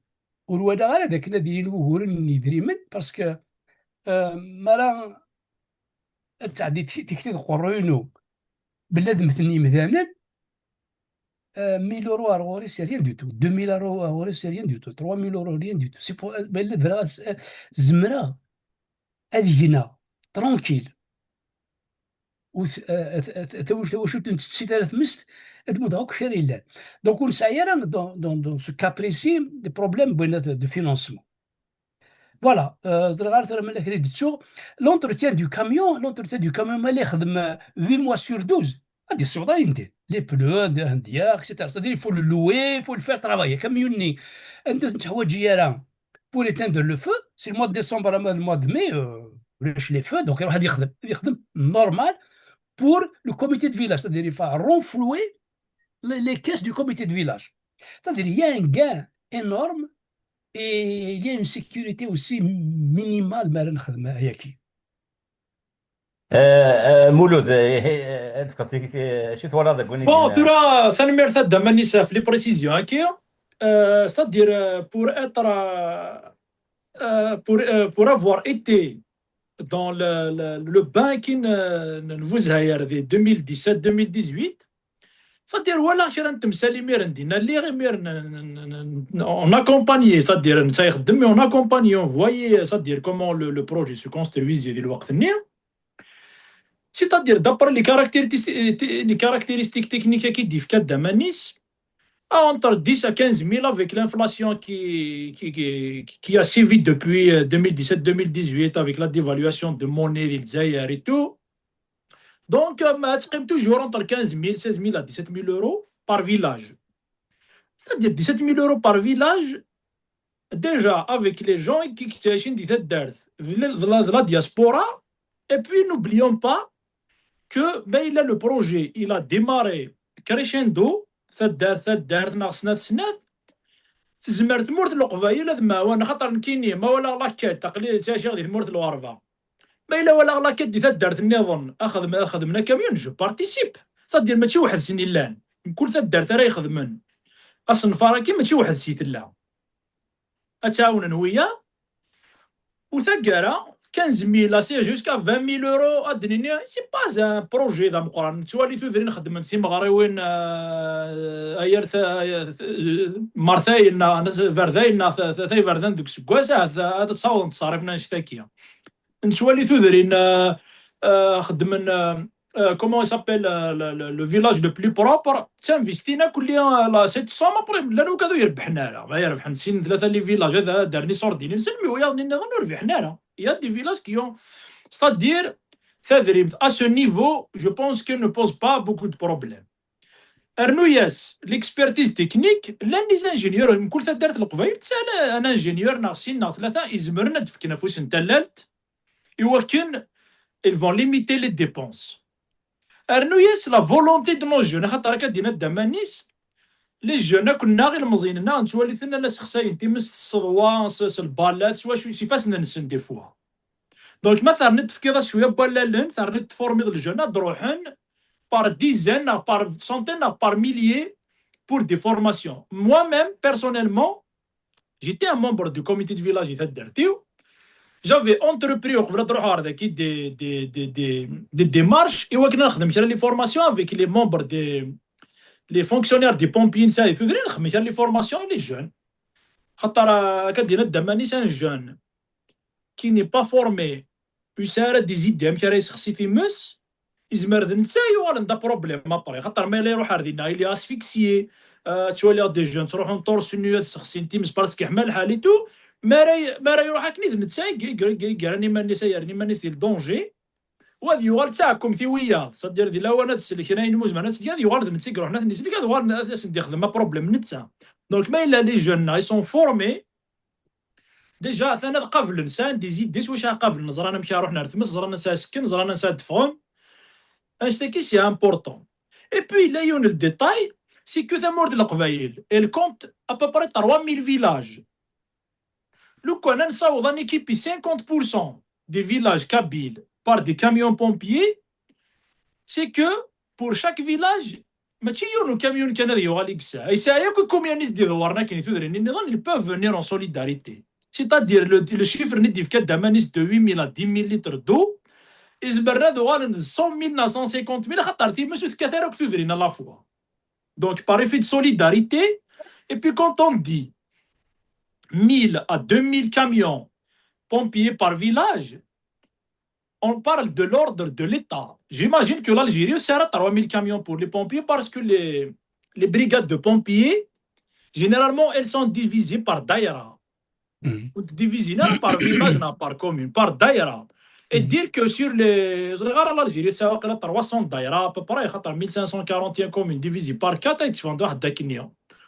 ur walaɣ ara d akken ad ilin wuguren n yidrimen, parce que, euh, mi ara ad tɛeddi tik-, tikti deg uqerruy-inu, belli ad mmten yimdanen, euh, mille euros ar ɣur-i, c'est rien du tout. Deux mille euros ar ɣur-i, c'est rien du tout. Trois mille euros, rien du tout. C'est pour, euh, belli ad, euh, zemreɣ ad gneɣ tranquille. Ur t-, euh, t-, t-, taw-, tawacult ur nettetti ara tmest, ad muddeɣ akk kra yellan. Donc, ur nesɛi ara, dans, dans, dans ce cas précis, des problèmes, bɣiɣ ad, de financement. Voilà, euh, ẓriɣ ara tura ma la kra i d-ttuɣ. L'entretien du camion, l'entretien du camion, ma la yexdem, euh, huit mois sur douze, ad yessiweḍ ayen din. Les pneus, ad, ad d-yaɣ, et cetera. C'est-à-dire, il faut le louer, il faut le faire travailler. Akamyun-nni, anda ur t-neḥwaǧi ara pour éteindre le feu, c'est le mois de décembre, le mois de mai, euh, ulac les feux, donc iruḥ ad yexdem, ad yexdem normal pour le comité de village. C'est-à-dire, il faut renflouer les, les caisses du comité de village. C'est-à-dire, il y a un gain énorme et il y a une sécurité aussi minimale, ma ara nexdem ayagi. Euh, euh, Mulud, euh, euh, ad fkeɣ tik-, euh, acu twalaḍ deg win i Bon, d-yenna? Tura, tanemmirt a Dda Manis ɣef les précisions-agi. Euh, c'est-à-dire, euh, pour être, euh, euh, pour, euh, pour avoir été dans le, le, le banking, euh, n Lbuzhayar di deux mille dix-sept deux mille dix-huit, c'est-à-dire, walaɣ kra n temsal imiren dinna, lliɣ imiren n, n, n, n, on accompagnait, c'est-à-dire, netta ixeddem, mais on accompagnait, on voyait, c'est-à-dire, comment le, le projet se construisait di lweqt-nni. C'est-à-dire, d'après les caractéristiques, les caractéristiques techniques i d-yefka Dda Manis, à entre dix à quinze mille avec l'inflation qui, qui, qui, qui a sévi depuis, euh, deux mille dix-sept deux mille dix-huit, avec la dévaluation de monnaie di Lezzayer et tout. Donc, euh, ma teqqim toujours entre quinze mille, seize mille à dix-sept mille euros par village. C'est-à-dire dix-sept mille euros par village, déjà avec les gens qui, qui sont ici, de la, de la, de la diaspora. Et puis, n'oublions pas que, ben, il a le projet, il a démarré crescendo, taddart, taddart, neɣ snat, snat. Tezmer tmurt n Leqbayel ad mɛawan, xaṭer nekkini, ma walaɣ la quête, aql-i ttɛiceɣ di tmurt n Lɣerba. Ma yella walaɣ la quête di taddart nniḍen, ad xedmen, ad xedmen akamyun, je participe. C'est-à-dire, mačči weḥd-sen i llan. Mkul taddart ara ixedmen asenfar-agi, mačči weḥd-s i tella. Ad tt-ɛawnen wiyaḍ. U taggara, quinze mille, c'est jusqu'à vingt mille euros, ad d-nini, c'est pas un projet d ameqqran. Nettwali tudrin xeddment timeɣriwin, euh, ay ar ta-, ay ar ta-, Martayen, neɣ Berdayen, neɣ ta-, ta-, Tayberdan deg useggas, ahat ad ttawḍent ṣṣarif n annect-agi. Nettwali tudrin, euh, euh, xeddmen, euh, euh, comment il s'appelle, euh, le, le, le village le plus propre, d tinvestin akk lli, euh, la, cette somme, après, llan wigad ur irebbḥen ara, ma irebḥen sin, tlata les villages, ad, ad d-rren iṣurdiyen-nsen, mais wiyaḍ-nni nniḍen ur rbiḥen ara. Il y a des villages qui ont, c'est-à-dire, tadrimt, à ce niveau, je pense qu'elle ne pose pas beaucoup de problèmes. Rnu-yas l'expertise technique, llan les ingénieurs, mkul taddart n Leqbayel tesɛa un ingénieur neɣ sin neɣ tlata izemren ad d-fken afus n tallalt i wakken ils vont limiter les dépenses. Rnu-yas la volonté de nos jeunes, axaṭer akka d-yenna Dda Manis, les jeunes akk-nneɣ, ilmeẓyen-nneɣ, nettwali-ten ala ssexsayen times s tseḍwa, s, s lbalat, s wacu, s ifassen-nsen des fois. Donc, ma terniḍ tefkiḍ-as cwiya n wallalen, terniḍ tformiḍ les jeunes, ad d-ruḥen par dizaines, neɣ par centaines, neɣ par milliers pour des formations. Moi-même, personnellement, j'étais un membre du comité de village di taddart-iw. J'avais entrepris, uqbel ad ruḥeɣ ɣer daki, des, des, des, des, des démarches, i wakken ad nexdem kra les formations avec les membres des, les fonctionnaires des pompiers, nesɛa di tudrin, nexdem kra les formations et les jeunes. Xaṭer, euh, akka d-yenna Dda Manis, un jeune qui n'est pas formé, ur yesɛi ara des idées amek ara yessexsi times, izmer d netta yuɣalen d aproblème après. Xaṭer ma yella iruḥ ar dinna, il est asphyxié, euh, ttwaliɣ des jeunes ttruḥun torse nu ad ssexsin times parce que yeḥma lḥal et tout, ma ara, ma ara iruḥ akken i d netta i, i, i, i yerran iman-is, ay yerran iman-is di le danger, u ad yuɣal d taɛkumt i wiyaḍ, c'est-à-dire di lawan ad sellken ayen umi zemren ad t-gen, ad yuɣal d netta i iruḥen ad ten-isellek, ad uɣalen ad asen-d-ixdem aproblème netta. Donc ma yella les jeunes-a, ils sont formés, déjà, atan ad qablen, sɛan des idées s wacu ara qablen, ẓran amek ara ruḥen ar tmes, ẓran ansa ara sekken, ẓran ansa ara d-ffɣen. Annect-agi, c'est important. Et puis, il y a un détail, c'est que tamurt n Leqbayel, elle compte à peu près trois mille villages. Lukan ad nessaweḍ ad néquiper cinquante pour cent des villages kabyles par des camions pompiers, c'est que pour chaque village, mačči yiwen ukamyun kan ad yuɣal i yesɛa. Yesɛa yakk ikumyun i s-d-iḍewwren akken i tudrin-nniḍen, ils peuvent venir en solidarité. C'est-à-dire, le, le chiffre-nni d-yefka Dda Manis de huit mille à dix mille litres d'eau, izemren ad uɣalen d cent mille neɣ cent cinquante mille, axaṭer times ur tekkat ara akk tudrin à la fois. Donc, par effet de solidarité, et puis quand on dit mille à deux mille camions pompiers par village, on parle de l'ordre de l'État. J'imagine que l'Algérie sera trois mille camions pour les pompiers parce que les, les brigades de pompiers, généralement, elles sont divisées par daïra. Donc, divisées non par village, non par commune, par daïra. Et dire que sur les, ẓriɣ ara l'Algérie, c'est à peu près trois cents daïra, à peu près, خاطر mille cinq cent quarante et un communes divisées par quatre, et tu vas avoir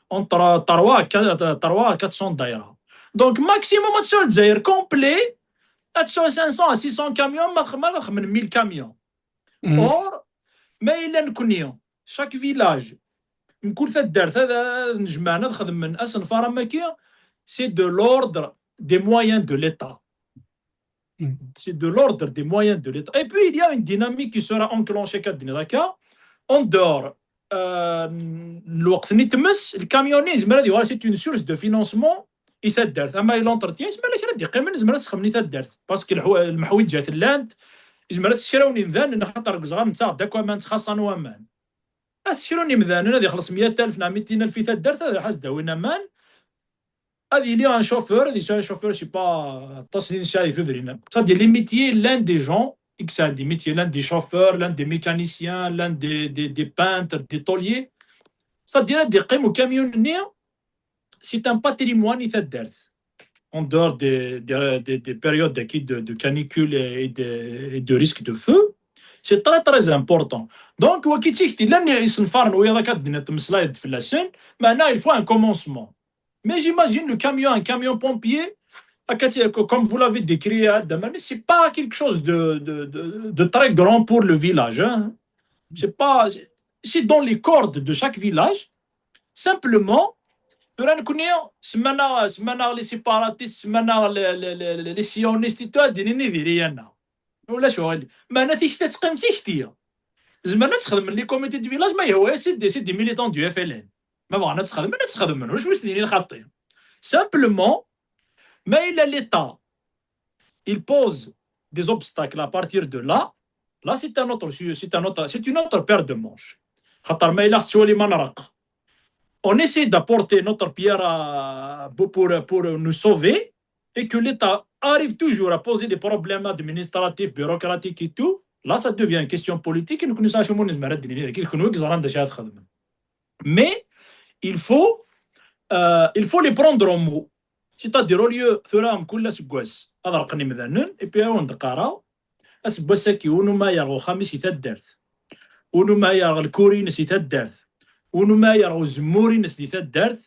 entre trois à quatre cents daïra. Donc, maximum, tu as le Dzaïr complet, ad tesɛu cinq cents à six cents camions, ma txemmem, ma txemmem mille camions. Or, ma yella nekni, chaque village, mkul taddart, ad, ad nejmaɛen, ad xedmen asenfar am waki, c'est de l'ordre des moyens de l'État. C'est de l'ordre des moyens de l'État. Et puis, il y a une dynamique qui sera enclenchée, en dehors, euh, lweqt-nni tmes, le camion-nni, c'est une source de financement i taddart. Ama i l'entretien, yezmer kra d-yeqqimen, yezmer ad sxedmen i taddart. Parce que lḥu-, lmeḥwiǧat llant, yezmer ad s-kra n yimdanen, axaṭer deg uzɣar nettaɣ-d akk aman, ttxaṣṣan waman. Ad s-kra n yimdanen, ad ixelleṣ meyya alef neɣ mitin alef i taddart, ad iḥaz d-awin aman. Ad yili un chauffeur, ad yesɛu un chauffeur, je sais pas, aṭas n yinsaɛ di tudrin. C'est-à-dire, les métiers, l'un des gens, i yesɛan des métiers, l'un des chauffeurs, l'un des mécaniciens, l'un des, des, des peintres, des tôliers. C'est-à-dire, ad d-iqqim ukamyun-nni, c'est un patrimoine i taddart. En dehors des, des, des, des périodes de, de, de canicule et de, et de risque de feu, c'est très, très important. Donc, waki d tikti, llan isenfaren wiyaḍ akka d-nniḍ temmeslayeḍ fell-asen, meɛna il faut un commencement. Mais j'imagine le camion, un camion pompier, akka, comme vous l'avez décrit, hein, Dda Manis, c'est pas quelque chose de, de, de, de très grand pour le village, hein. C'est pas, c'est dans les cordes de chaque village. Simplement, tura nekni, semma-nneɣ, semma-nneɣ les séparatistes, semma-nneɣ les, les, les, les, les sionistes et tout, ad d-inin idiriyen-a. Ulac uɣil. Meɛna tikti ad teqqim d tikti. Zemren ad sxedmen les comités de village, ma yehwa-yas, c'est des, c'est des militants du F L N. Ma bɣan ad sxedmen, ad sxedmen. Ulac wi s-d-yinin xaṭi. Simplement, ma yella l'État, il pose des obstacles à partir de là, là, c'est un autre sujet, c'est un autre, c'est une autre paire de manches. Xaṭer ma yella tettwali ma nreq, on essaie d'apporter notre pierre à, pour, pour, pour nous sauver, et que l'État arrive toujours à poser des problèmes administratifs, bureaucratiques et tout, là, ça devient une question politique, et nous connaissons chez nous, mais il faut, euh, il faut les prendre au mot. C'est-à-dire, au lieu, tura mkul aseggas, ad reqqen imdanen, et puis, on qqareɣ, aseggas-agi, unu ma yerɣ uxxam-is i taddart, unu ma yerɣ lkuri-ines i taddart, unu ma yerɣ uzemmur-ines di taddart,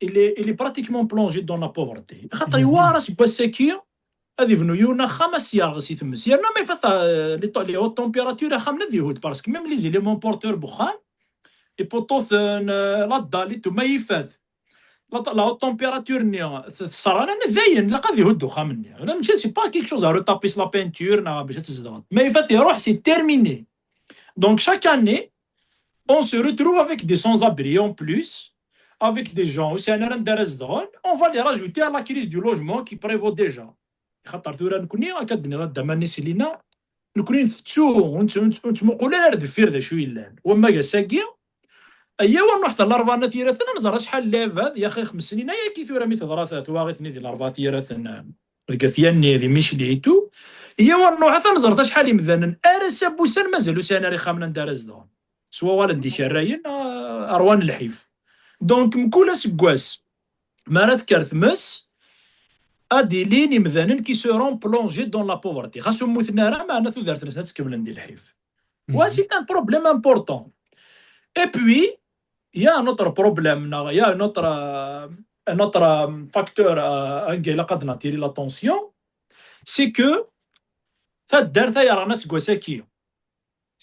il est, il est pratiquement plongé dans la pauvreté. Xaṭer yewɛer aseggas-agi ad ibnu yiwen axxam, ad s-yerɣ si tmes. Yerna ma ifat, euh, les, les hautes températures, axxam ad ihud, parce que même les éléments porteurs n uxxam, ipuṭuten, euh, la dalle et tout, ma ifat, la, la haute température-nni, tesserɣ, dayen, ilaq ad ihud uxxam-nni. Mačči, c'est pas quelque chose à retaper la peinture, neɣ bac ad tzedɣeḍ. Ma ifat iruḥ, c'est terminé. Donc, chaque année, on se retrouve avec des sans-abri en plus, avec des gens ur sɛin ara anda ara zedɣen, on va les rajouter à la crise du logement qui prévaut déjà. Xaṭer tura nekni, akka d-nniɣ a Dda Manis, nekni ntettu, ur nett-, ur nett-, ur nettmuqul ara ar deffir d acu yellan. Wamma ass-agi, aya ur nruḥ ɣer Larebɛa n At Yiraten, ad nẓer acḥal n leɛbad, yaxi xems snin ayagi tura mi teḍra t-, twaɣit-nni di Larebɛa n At Yiraten, deg At Yanni, di Micli et tout. Aya ur nruḥ ad nẓer acḥal imdanen ar ass-a n wussan mazal ur sɛin ara ixxamen anda ara zedɣen. S wawalen d ikerrayen, ah, ṛwan lḥif. Donc, mkul aseggas, mi ara tekker tmes, ad d-ilin imdanen qui seront plongés dans la pauvreté. Xas ur mmuten ara, meɛna tudert-nsen ad tt-kemmlen di lḥif. Wa, c'est un problème important. Et puis, il y a un autre problème, neɣ il y a un autre, euh, un autre, euh, facteur, euh, anga ilaq ad n-attirer l'attention, c'est que taddart ay yerɣan aseggas-agi,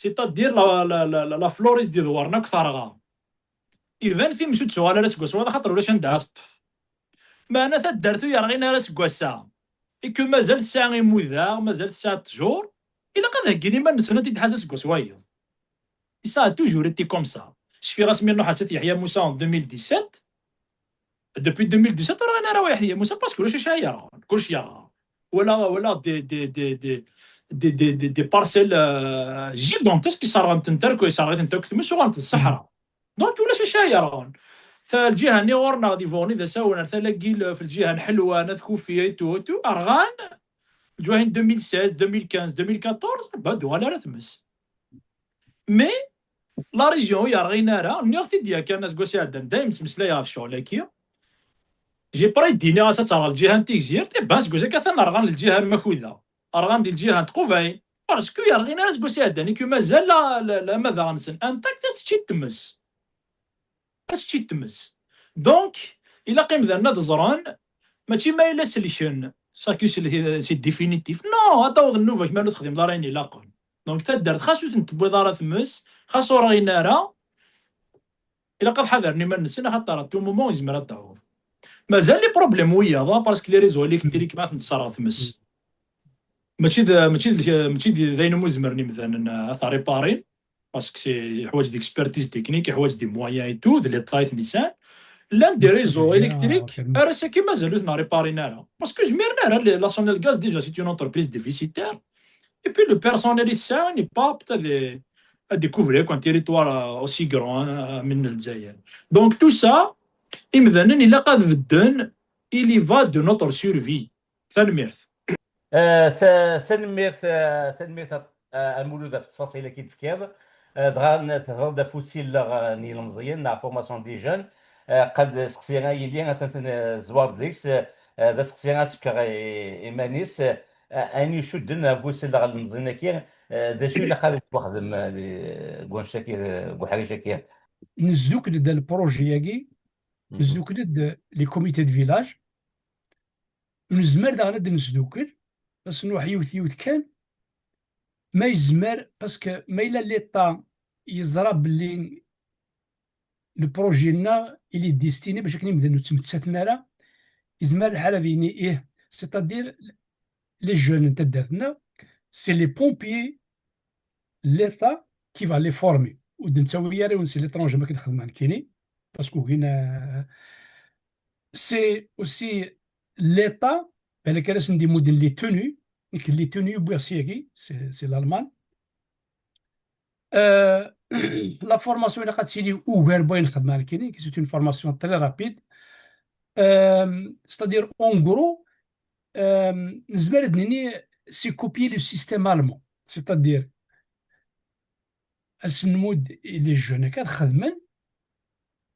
C'est-à-dire la, la, la, la, la floriste d-iḍewwren akk terɣa. Iban times ur d-tuɣal ara seg wass wayeḍ, axaṭer ulac anda ara teṭṭef. Meɛna taddart ur yerɣin ara seg wass-a, i que mazal tesɛa imudaɣ, mazal tesɛa ttjur, ilaq ad heggin iman-nsen ad t-id-ḥazen seg wass wayeḍ. Et ça a toujours été comme ça. Cfiɣ asmi nruḥ At Yeḥya Musa en deux mille dix-sept. Depuis deux mille dix-sept ur ɣin ara At Yeḥya Musa parce que ulac acu ara yerɣen, kullec yerɣa. Wala, wala des, des, des, des, des, des, des, des parcelles euh, gigantesques i sserɣent-tent akk, i sserɣent-tent akk tmes, uɣalent d ṣṣeḥra. Donc ulac acu ara yerɣen. Fa lǧiha-nni ɣur-neɣ di Buɣni d Asawen, ar tala n Yilef, lǧiha n Ḥelwan, At Kufiya et tout, et tout, rɣan. Lǧiha-nni deux mille seize, deux mille quinze, deux mille quatorze, bah, d-uɣal ara tmes. Mais la région ur yerɣin ara, nniɣ-t-id yakan aseggas iɛeddan, dayem ttmeslayeɣ ɣef ccɣel-agi. J'ai pris d-iniɣ-as ad terɣ lǧiha n Tigzirt, eh ben, aseggas-agi atan rɣan lǧiha n Makuda, rɣan di lǧiha n Tqubayn, parce que ur yerɣin ara aseggas iɛeddan, i que mazal la, la, la madaɣ-nsen intact, ad tečči tmes. Ad tečči tmes. Donc, ilaq imdanen ad ẓren, mačči ma yella selken, c'est que c'est définitif. Non, ad taweḍ nnuba-k ma ur texdimeḍ ara ayen ilaqen. Donc, taddart, xas ur ten-tewwiḍ ara tmes, xas ur ɣin ara, ilaq ad ḥadren iman-nsen, axaṭer à tout moment yezmer ad taweḍ. Mazal les problèmes wiyaḍ, parce que les réseaux électriques ma ten-tesserɣ tmes. Mačči d, mačči d, mačči d, d ayen umi zemren imdanen ad t-réparin. Parce que c'est, yeḥwaǧ d expertise technique, yeḥwaǧ des moyens et tout, d l'État i ten-yesɛan. Llan des réseaux électriques, ar ass-agi mazal ur ten-réparin ara. Parce que ur zmiren ara, la Sonelgaz, déjà, c'est une entreprise déficitaire. Et puis, le personnel i tesɛa n'est pas apte à, à découvrir un territoire euh, aussi grand hein, min Lezzayer. Donc, tout ça, imdanen, ilaq ad bedden, il y va de notre survie. Tanemmirt. Eh, ta- Tanemmirt, eh, tanemmirt a a Mulud ɣef ttfaṣil-agi i d-tefkiḍ. Eh, Dɣa n- tehḍeḍ-d ɣef usileɣ eh, n yilemẓiyen neɣ formation des jeunes. Eh, Qad seqsi a yili atan eh, tzewreḍ deg-s, eh, d aseqsi ad s-fkeɣ i i- iman-is. Eh, Ayen icudden ɣef usileɣ n yilemẓiyen-agi, eh, d acu ilaq ad yettwaxdem eh, di- deg wannect-agi, deg uḥric-agi? Nesdukkel-d lprojet-agi, Mhm. Nesdukkel-d les comités de village, nezmer daɣen ad d-nesdukkel, ad s-nruḥ yiwet yiwet kan, ma yezmer, parce que ma yella l'État yeẓra belli le projet-nneɣ il est destiné bac akken imdanen ur ttmettaten ara, yezmer lḥal ad yini ih, c'est-à-dire les jeunes n taddart-nneɣ, c'est les pompiers l'État qui va les former. Ur d-nettawi ara yiwen si l'étranger ma k-d-xedmeɣ nekkini, parce que ugin, euh, c'est aussi l'État, balak ara sen-d-imudden les tenues, nekk les tenues wwiɣ syagi, c'est c'est l'Allemagne. Euh, la formation ilaq ad tili ugar n wayen xedmeɣ nekkini, c'est une formation très rapide. Euh, c'est-à-dire, en gros, euh, nezmer ad nini, c'est copier le système allemand. C'est-à-dire, ad sen-nmudd les jeunes akka ad xedmen,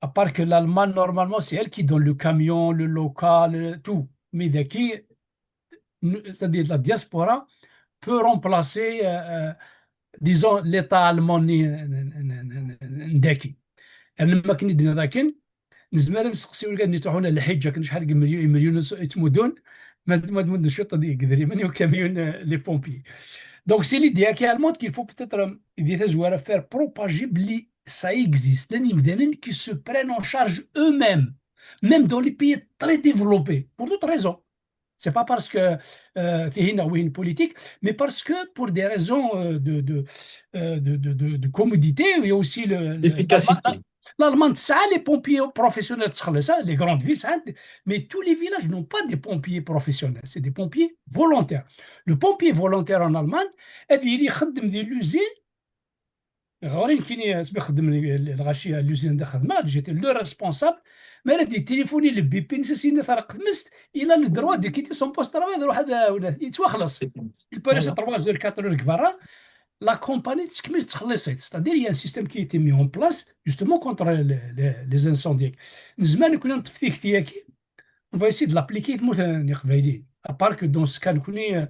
à part que l'Allemagne, normalement, c'est elle qui donne le camion, le local, tout. Mais daki, c'est-à-dire la diaspora peut remplacer, euh, euh, disons, l'État allemand n daki. Am akken i d-nniɣ akken, nezmer ad nesteqsi wigad-nni yettruḥun ar lḥiǧ akken acḥal n milyu- milyon i ttmuddun, ma d- ma d-mudden cwiṭ deg yidrimen i ukamyun, euh, les pompiers. Donc, c'est l'idée actuellement qu'il faut peut-être, euh, di tazwara, faire propager belli ça existe. Llan yimdanen qui se prennent en charge eux-mêmes, même dans les pays très développés, pour d'autres raisons. C'est pas parce que euh, tihin neɣ wihin politique, mais parce que pour des raisons euh, de, de, euh, de, de, de- de commodité, il y a aussi le, le- D'efficacité. l'Allemagne, l'Allemagne tesɛa les pompiers professionnels, tesɛa les grandes villes, ça, mais tous les villages n'ont pas des pompiers professionnels, c'est des pompiers volontaires. Le pompier volontaire en Allemagne, ad yili ixeddem di l'usine, ɣur-i nekkini asmi xeddmen lɣaci à l'usine da xedmeɣ, j'étais le responsable. Mi ara d-yettilifuni le bip-ines, as-yini terreq tmest, il a le droit de quitter son poste de travail, ad iruḥ ad iɛawen, yettwaxleṣ. Il peut rester trois heures, quatre heures deg berra, la compagnie tettkemmil tettxelliṣ-it. C'est-à-dire, il y a un système qui a été mis en place justement contre les, les, les incendies. Nezmer nekkni ad neṭṭef tikti-agi, on va essayer de l'appliquer i tmurt n Iqbayliyen. À part que dans ce cas, nekkni, euh,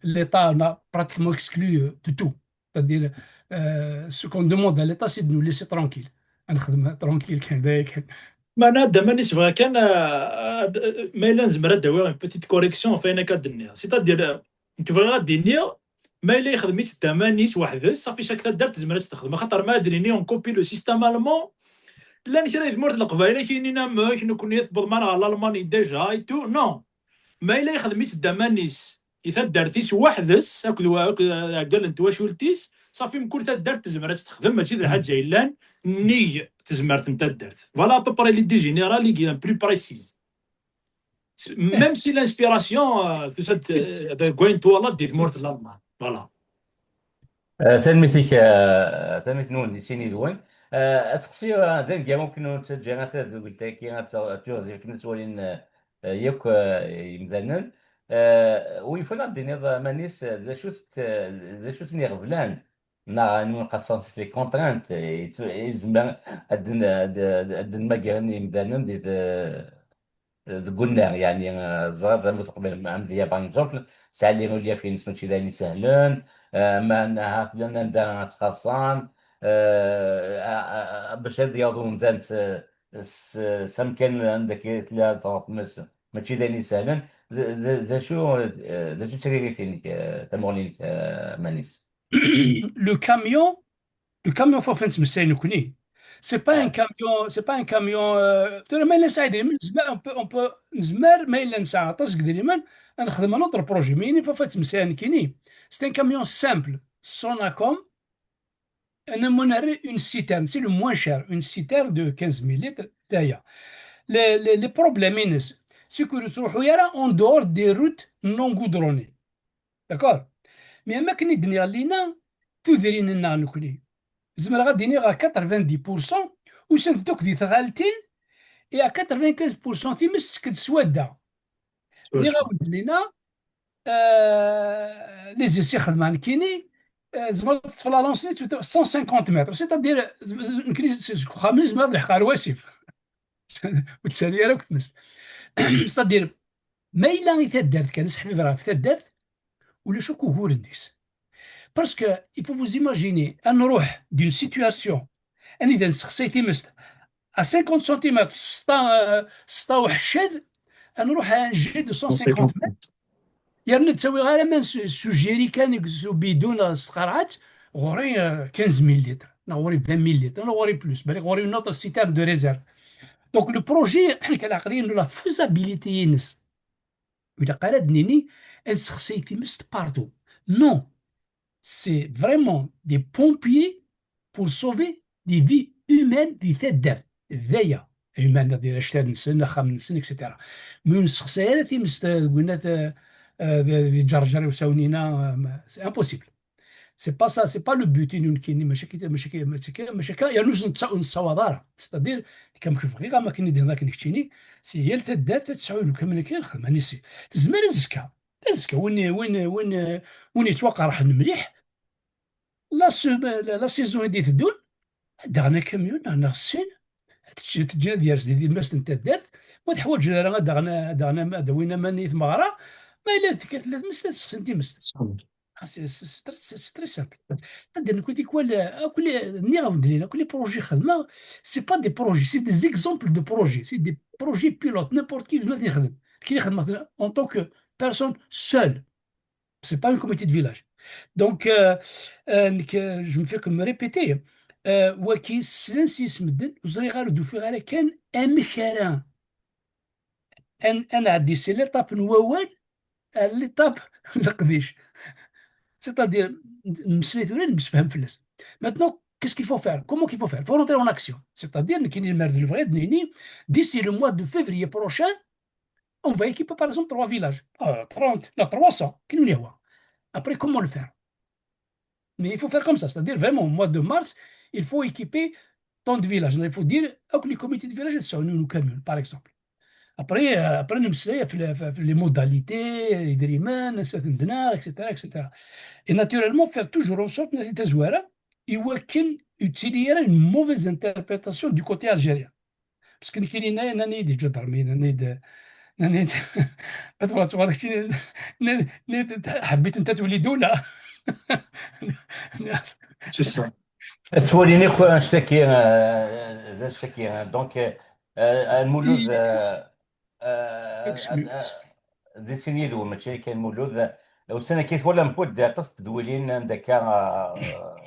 l'État l'a pratiquement exclu euh, de tout. C'est-à-dire, euh, ce qu'on demande à l'État, c'est de nous laisser tranquilles. Ad nexdem tranquille kan, d aya kan. Meɛna, Adaman, i s-bɣiɣ kan, euh, ad- ma yella nezmer ad d-awiɣ une petite correction ɣef wayen akka d-nniɣ. C'est-à-dire, euh, nekk bɣiɣ ad d-iniɣ, Ma yella yexdem-itt d aman-is weḥd-s, safi, chaque taddart tezmer ad tt-texdem. Axaṭer ma ad d-nini on copie le système allemand, llan kra di tmurt n Leqbayel ak-yinin amek, nekkni tewwḍem ar ɣer Lalman déjà et tout, non. Ma yella yexdem-itt d aman-is, i taddart-is weḥd-s, akked wa-, akked ɛeggal n twacult-is, safi, mkul taddart tezmer ad tt-texdem, mačči d lḥaǧa yellan nnig tezmert n taddart. Voilà à peu près l'idée générale i yellan plus précise. Même si l'inspiration, euh, tusa-d, euh, deg wayen twalaḍ di tmurt n Lalman. Voilà. Eh, tanemmirt-ik, eh, tanemmirt-nwen di sin yid-wen. Eh, aseqsi, eh, d aneggaru akken ur nettaǧǧa ara tadugelt-agi ad tt-, ad tuɣ zik akken ad tt-walin, eh, eh, yakk, eh, yimdanen. Eh, wi yufan ad d-tiniḍ, eh, Manis, eh, d acu-t, eh, d acu-ten iɣeblan, neɣ anwa iqaṣṣren s les contraintes, eh, yettu-, yezmer ad d-n-, ad d-, ad d-nmagren yimdanen di de-, deg unnar, yeɛni, eh, teẓriḍ am uteqbil amedya, par exemple, tesɛa les reliefs-ines mačči d ayen isehlen, eh, ma ahat llan anda ad ttxaṣṣan, eh, a-, a-, a-, bac ad yaweḍ umdan s, s, s amkan anda akka tella tɣeṭmes, mačči d ayen isehlen. D, d, d acu, eh, d acu d tririt-inek, eh, tamuɣli-inek, eh, Manis? Le camion, le camion f wafan ttmeslayen nekkni. C'est pas un camion, c'est pas un camion, euh, tura ma yella nesɛa idrimen, nezmer, on peut, on peut, nezmer, ma yella nesɛa aṭas n yidrimen, ad nexdem un autre projet. Mais ini f wafan ttmeslayen nekkini, c'est un camion simple, Sonacom, un amonaire, une citerne, c'est le moins cher, une citerne de quinze mille litres, d'ailleurs. Le, le, le problème, Ines, c'est que le en dehors des routes non goudronnées. D'accord? Mais am akken i d-nniɣ, lina tudrin-nneɣ nekkni, zemreɣ ad d-iniɣ à quatre-vingt-dix pour cent usant-d akk di tɣaltin, et à quatre-vingt-quinze pour cent times ttekkent s wadda. Nniɣ-awen-d lina, euh, les essais xedmeɣ nekkini, euh, zemreɣ ad teṭṭef la lance-nni cent cinquante mètres, c'est-à-dire, z-, z-, nekkini s-, seg uxxam-nni zemreɣ ad lḥeqeɣ ar wasif. Ur tserri ara akk tmest. C'est-à-dire, ma yella i taddart kan, aseḥbiber ɣef taddart, ulac akk uguren deg-s. Parce que il faut vous imaginer, ad nruḥ d'une situation anida nessexsay timest à cinquante centimètres, seṭṭa, euh, seṭṭa uḥeccad, ad nruḥ à un jet de cent cinquante mètres. Yerna ttawiɣ ara aman s, s ujiri kan, s ubidun neɣ s tqerɛet, ɣur-i, euh, quinze mille litres, neɣ ɣur-i vingt mille litres, neɣ ɣur-i plus, balak ɣur-i une autre citerne de réserve. Donc le projet, ḥnek aql-i la faisabilité-ines. Ur ilaq ara ad d-nini ad nessexsay timest partout. Non, c'est vraiment des pompiers pour sauver des vies humaines di taddart. D aya. Humaines, c'est-à-dire actal-nsen, axxam-nsen, et cetera. Mi ur nessexsay ara timest, euh, deg winat, euh, euh, di, di Ǧerǧer i usawen-ina, euh, ma-, c'est impossible. C'est pas ça, c'est pas le but, inu nekkini, mačči akka, mačči akka, mačči akka, mačči akka, yernu ur nettaw-, ur nessawaḍ ara. C'est-à-dire, comme que bɣiɣ, am akken i d-tenniḍ akken keččini, si yal taddart ad tesɛu le communiqué, lxedma-nni si. Tezmer azekka, azekka, win, win, win, win yettwaqerḥen mliḥ, la se-, la, la saison i d-iteddun, ad d-aɣen akamyun neɣ, neɣ sin, ad teǧǧ-, teǧǧen ad yers di tlemmast n taddart, ma teḥwaǧen ara ad d-aɣen, ad d-aɣen am-, ad d-awin aman i tmeɣra, ma yella tekkat tella tmest, ad sexsin timest. Ah, c'est, c'est, c'est très, c'est, c'est très simple. C'est-à-dire, nekkni tikwal, akk les, nniɣ-awen-d lin, akk les projets xedmeɣ, c'est pas des projets, c'est des exemples de projets, c'est des projets pilotes, n'importe qui, ma t-ixdem. Kini xedmeɣ en tant que personne seule. C'est pas un comité de village. Donc, euh, euh, nekk, euh, je me fais que me répéter. Euh, waki slan s yismedden, ur ẓriɣ ara, ur d-ufiɣ ara kan amek ara ad, ad nɛeddi si l'étape n wawal ar l'étape n leqdic. C'est-à-dire, nmeslay tura, nemsefham fell-as. Maintenant, qu'est-ce qu'il faut faire? Comment qu'il faut faire? Il faut rentrer en action. C'est-à-dire, nekkini lemmer d lebɣi ad nini, d'ici le mois de février prochain, on va équiper par exemple trois villages, euh, trente, non, trois cents, كي نولي هو. Après, comment le faire? Mais il faut faire comme ça, c'est-à-dire vraiment au mois de mars, il faut équiper tant de villages. Il faut dire, akk les comités de village ad sɛun un camion, par exemple. Après, euh, après, نمسلاي في les, في les modalités, idrimen, et cetera, et cetera. Et naturellement, faire toujours en sorte, n tazwara, i wakken ur tettili ara une mauvaise interprétation du côté algérien. Parce que nekkini nnan-, nnan-iyi-d les gendarmes, nnan-iyi-d, nnan-iyi-d, ad tebɣa tebɣa keččini, nnan-, nnan-iyi-d, حبيت انت تولي دولة. C'est ça. Ttwalin akk annect-agi, euh, d annect-agi, hein. Donc, euh, euh, Lmulud, euh, euh, Excuse. euh, di sin yid-wen, mačči kan Lmulud, euh, Ussan-agi twalam n wadda aṭas n tedwilin anda akka, euh,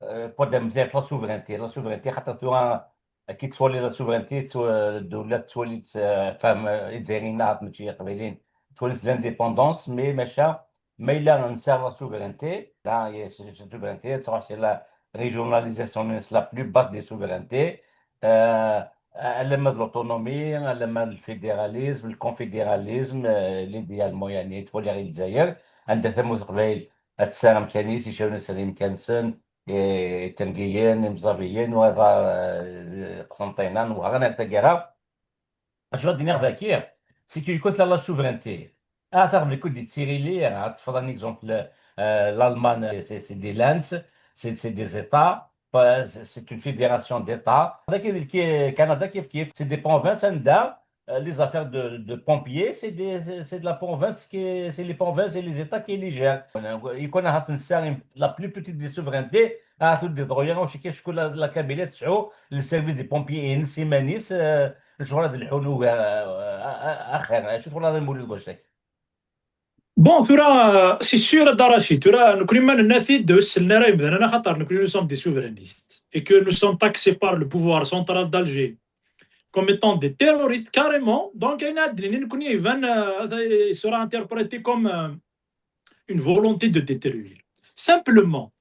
euh, n wadda mzal la souveraineté, la souveraineté, xaṭer tura akka tettwali la souveraineté, tettwa-, ddula tettwali-tt, euh, fhem, euh, Izzayriyen neɣ mačči Iqbayliyen, tettwali-tt l'indépendance, mais maca ma yella nesɛa la souveraineté, la, c'est, c'est souveraineté, tettruḥ c'est la régionalisation, c'est la plus basse des souverainetés, euh, alamma d l'autonomie, alamma d le fédéralisme, le confédéralisme, euh, l'idéal moyen, yettwali ɣer Lezzayer, anda tamurt Leqbayel ad tesɛu amkan-is, icawen ad sɛun amkan-nsen, eh, Itergiyen, Imẓabiyen, wa, eh, Qsenṭinan, wa, ɣer taggara. Acu ad d-iniɣ daki, c'est que quand la, la souveraineté, ah, taɣ mlikud di tsirili, ah, teṭṭfeḍ un exemple, euh, l'Allemagne, c'est, c'est des lands, c'est, c'est des États, pas, c'est une fédération d'États. Avec le Canada, kif kif, c'est des provinces, anda, euh, les affaires de, de pompiers, c'est des, c'est, c'est de la province qui, c'est les provinces et les États qui les gèrent. يكون هاف نسا la plus petite des souverainetés, ah, tout des droits, je sais que la, la Kabylie, le service des pompiers et une semaine, euh, lecɣal ad lḥun ugar, euh, axir, acu twalaḍ a Mulud deg wannect-agi? Bon, tura, c'est sûr, a Dda Racid, tura, nekkni ma nenna-t-id, ur sellen ara yemdanen, axaṭer nekkni nous sommes des souverainistes et que nous sommes taxés par le pouvoir central d'Alger comme étant des terroristes, carrément. Donc, ayen ad d-nini nekkni, iban, euh, il sera interprété comme, euh, une volonté de détruire. Simplement,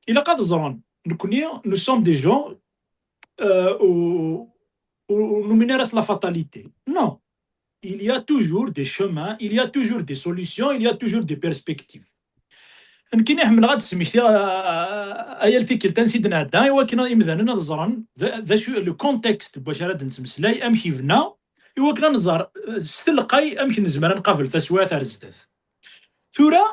ilaq ad ẓren, nekkni, nous sommes des gens, euh, ur, ur, ur numin ara s la fatalité. Non. Il y a toujours des chemins, il y a toujours des solutions, il y a toujours des perspectives. Nekkini ḥemmleɣ ad d-smektiɣ, euh, ayal tikkelt ansi d-nɛedda, i wakken imdanen ad ẓren d, d acu le contexte n wacu ara d-nettmeslay, amek yebna, i wakken ad nẓer, euh, s telqay amek nezmer ad nqabel taswiɛt ar zdat. Tura,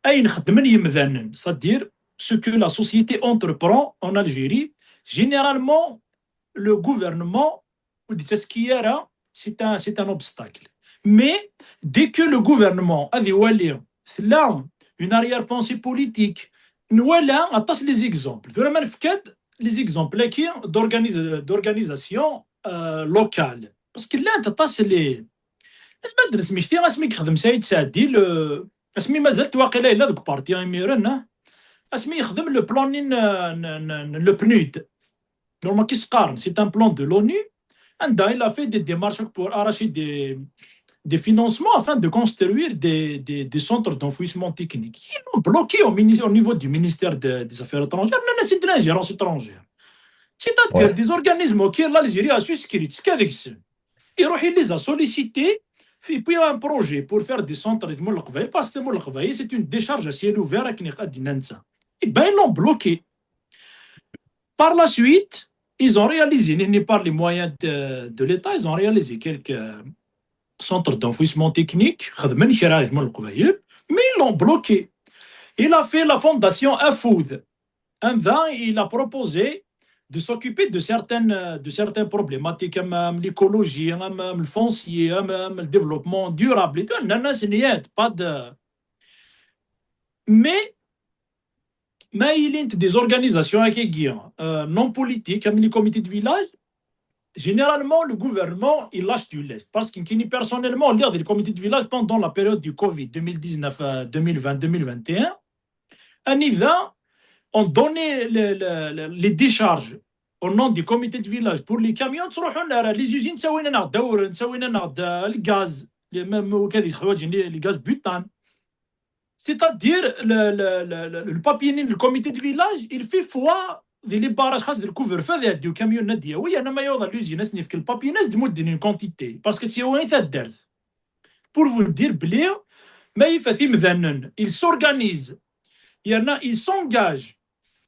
ayen xeddmen yemdanen, c'est-à-dire ce que la société entreprend en Algérie, généralement, le gouvernement ur d-yettaski ara, c'est un, c'est un obstacle. Mais dès que le gouvernement ad iwali tella une arrière-pensée politique, nwala aṭas les exemples. Tura ma nefka-d les exemples-agi d'organisa-, d'organisation, euh, locale. Parce que llant aṭas les, asmi ad d-nesmekti, asmi yexdem Saïd Saɛdi, le, asmi mazal-t waqila yella deg parti imiren, ah, asmi yexdem le planning, euh, n, n, n, le PNUD. Normalement, qui se c'est un plan de l'ONU, anda il a fait des démarches pour arracher des, des financements afin de construire des, des, des centres d'enfouissement technique. Ils l'ont bloqué au, mini-, au niveau du ministère de, des Affaires étrangères. Non, non, c'est de l'ingérence étrangère. C'est-à-dire, ouais, des organismes auxquels l'Algérie a souscrit, c'est qu'avec ce. Et il les a sollicités, puis un projet pour faire des centres de Moulakbaï, parce que Moulakbaï, c'est une décharge à ciel ouvert avec Niqad Dinanza. Eh ben, ils l'ont bloqué. Par la suite, ils ont réalisé, ni par les moyens de, de l'État, ils ont réalisé quelques centres d'enfouissement technique, mais ils l'ont bloqué. Il a fait la fondation Afoud. Anda, il a proposé de s'occuper de certaines, de certaines problématiques, comme, euh, l'écologie, comme, euh, le foncier, comme, euh, le développement durable et tout. Non, non, c'est rien, pas de. Mais, mais il y a des organisations, euh, non politiques, comme les comités de village. Généralement, le gouvernement, il lâche du lest. Parce que personnellement, lors des comités de village, pendant la période du Covid deux mille dix-neuf, euh, deux mille vingt, deux mille vingt et un, anida ont donné le, le, le, les décharges au nom du comité de village pour les camions. Ttruḥun ar les usines, ttawin-aneɣ-d awren, ttawin-aneɣ-d, euh, le gaz, les, même au cas des, les gaz butane. C'est-à-dire, le, le, le, le, le papier, le comité de village, il fait foi des barrages, خاص le couvre-feu, des camions, nadia. Oui, il y en a maillot dans l'usine, ce n'est que le papier, c'est de mode une quantité. Parce que c'est un fait. Pour vous le dire, بلي ما يفات يمدانن, ils s'organisent, il y en a, ils s'engagent.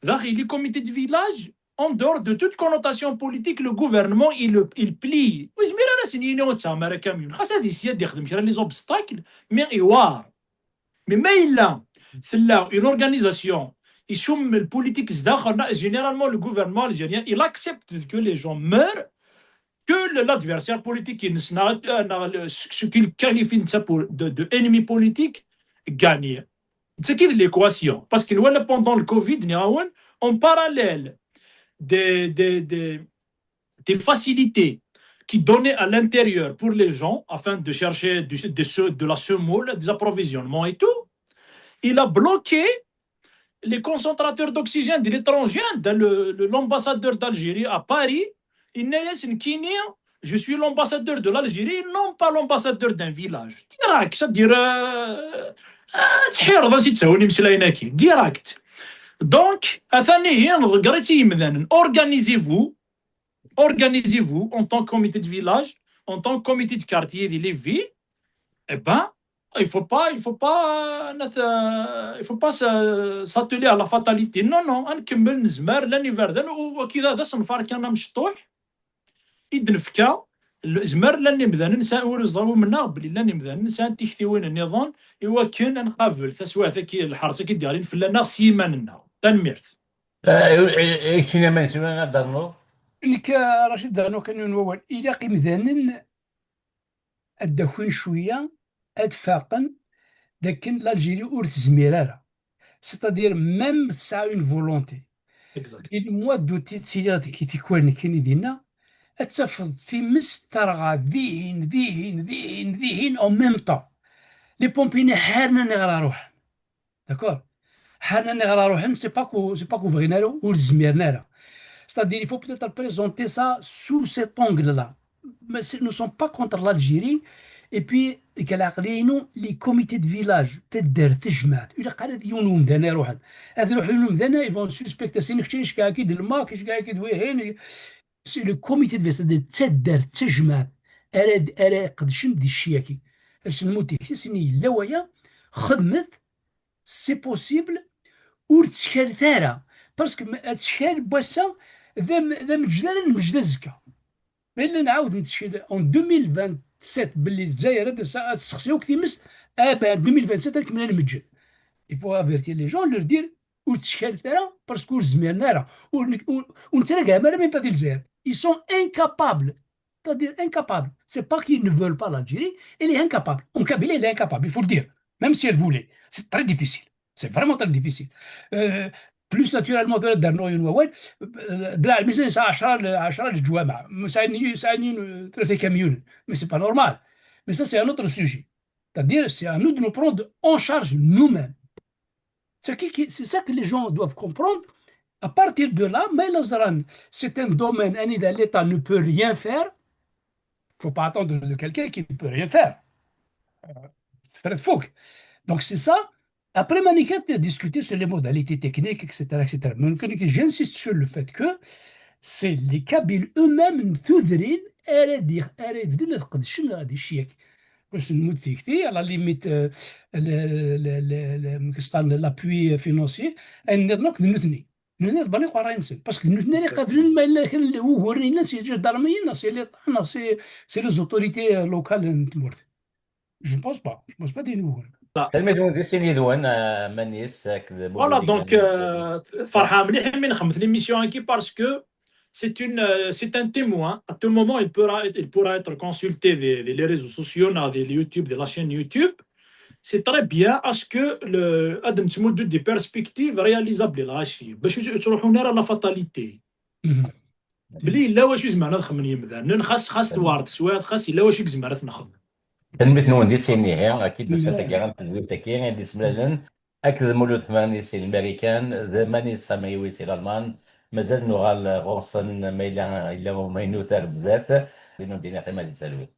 Là, les comités de village, en dehors de toute connotation politique, le gouvernement, il, il plie. وزمير أنا سنيني وتسامر camion. خاص هذه السياد يخدم كرا les obstacles, mais يوار. Mais ما إلا تلا une organisation, يشم البوليتيك زداخل, généralement, le gouvernement algérien, il accepte que les gens meurent, que le, l'adversaire politique, il, euh, le, ce, ce qu'il qualifie de, de, de ennemi politique, gagne. C'est qui l'équation? Parce que voilà, pendant le Covid, en parallèle des, des, des, des facilités qui donnaient à l'intérieur pour les gens afin de chercher du, de, de la semoule, des approvisionnements et tout, il a bloqué les concentrateurs d'oxygène de l'étranger, le, le, l'ambassadeur d'Algérie à Paris, il a dit, je suis l'ambassadeur de l'Algérie, non pas l'ambassadeur d'un village. Direct, c'est-à-dire, euh, euh, تحير ذا سيت سوني مسلايناكي. Direct. Donc, atan ihi, ḍeggret imdanen, organisez-vous, organisez-vous en tant que comité de village, en tant que comité de quartier de Lévis, eh ben, il faut pas, il faut pas, euh, il faut pas se- s'atteler à la fatalité. Non, non, ad nkemmel, nezmer, llan iberdan, u wagi d asenfar kan amecṭuḥ i d-nefka, l- zmer, llan imdanen, sa- ur ẓer umneɣ belli llan imdanen sɛan tiktiwin nniḍen i wakken ad nqabel taswiɛt-agi, lḥerṣ-agi d-yeɣlin fell-aneɣ s yiman-nneɣ. Tanemmirt. Kinaman tura ad d-ternuḍ. Nekk, a Racid, ad rnuɣ kan yiwen wawal. Ilaq imdanen ad d-akin cwiya, ad faqen d akken l'Algérie ur tezmir ara. C'est-à-dire, même tesɛa une volonté. Exact. Di le mois d'août i ttiliɣ deg tikwal nekkini dinna, ad tafeḍ times terɣa dihin, dihin, dihin, dihin, en même temps. Les pompiers ḥaren aniɣer ara ruḥen. D'accord? Ḥaren aniɣer ara ruḥen, c'est pas que, c'est pas que ur bɣin ara, ur zmiren ara. C'est-à-dire, il faut peut-être présenter ça sous cet angle-là. Mais c'est- nous sommes pas contre l'Algérie. Et puis, les comités de village, taddart, tejmaɛt, ilaq ara d yiwen umdan iruḥen. Ad iruḥ yiwen umdan, ils vont suspecter, c'est une chaîne, c'est le comité de village, c'est-à-dire, taddart, tejmaɛt, ara, ara iqedcen di cciyaki. Ass n lmut-ik, ass-nni yella waya, xedmet, c'est possible, ur ttkalet ara. Parce que ma- ad ttkal n wass-a, d am- d ameǧǧed ara nmeǧǧed azekka. Ma yella nɛawed nettkil en deux mille vingt-sept belli Lezzayer ad tsa- ad tesseqsi akk times, ah ben, deux mille vingt-sept ad nkemmel ad nmeǧǧed. Il faut avertir les gens, leur dire, ur ttkalet ara, parce que ur zmiren ara. Ur nek- ur- ur nettragam ara même pas di Lezzayer. Ils sont incapables. C'est-à-dire incapables. C'est pas qu'ils ne veulent pas l'Algérie, elle est incapable. En Kabylie, elle est incapable, il faut le dire. Même si elle voulait. C'est très difficile. C'est vraiment très difficile. Euh, plus naturellement, de la dernière, une, ouais, euh, de la mise en charge, à charge, à charge du Jouama. Mais ça, il y a- ça, il y a une- très camion. Mais c'est pas normal. Mais ça, c'est un autre sujet. C'est-à-dire, c'est à nous de nous prendre en charge nous-mêmes. C'est qui- qui- c'est ça que les gens doivent comprendre. À partir de là, mais les Arabes, c'est un domaine, un, l'État ne peut rien faire. Faut pas attendre de quelqu'un qui ne peut rien faire. Euh, Fred Fogg. Donc c'est ça. Après, Manigat a discuté sur les modalités techniques, et cetera, et cetera. Mais j'insiste sur le fait que c'est les Kabyles eux-mêmes, n tudrin, ara d-, ara yebdun ad qedcen ɣer di cciyaki. Parce que nmut tikti, à la limite, euh, le, le, le, le, qu'est-ce que l'appui financier, ayen nniḍen akk d nutni. Nutni d bani qerray-nsen. Parce que nutni ara iqablen ma yella kra n wuguren yellan si lǧidarmiyin, neɣ si l'État, neɣ si, si les autorités, euh, locales n tmurt. Je ne pense pas. Je ne pense pas d ayen wuguren. Tanemmirt-nwen di sin yid-wen, euh, Manis akked Voilà, donc, euh, ferḥeɣ mliḥ imi nxedmet l'émission-agi parce que c'est une, euh, c'est un témoin. À tout moment, il pourra être, il pourra être consulté des, des les réseaux sociaux, dans des YouTube, de la chaîne YouTube. C'est très bien à ce que le, ad nettmuddu des perspectives réalisables, lɣaci, bac ur ttruḥun ara la fatalité. Bli yella wacu zemren ad xemmen yemdanen, xas, xas tewɛer teswiɛt, xas yella wacu i yezmer ad t-nexdem. Tanemmirt-nwen di sin ihi, akid nusa taggara n tedwilt-agi i d-isemlalen akked Mulud Ḥmani si Lmarikan d Manis Samayewi si Lalman. Mazal nuɣal ɣur-sen ma yella, yella umaynut ar zdat. Di nundin iqima di talwit.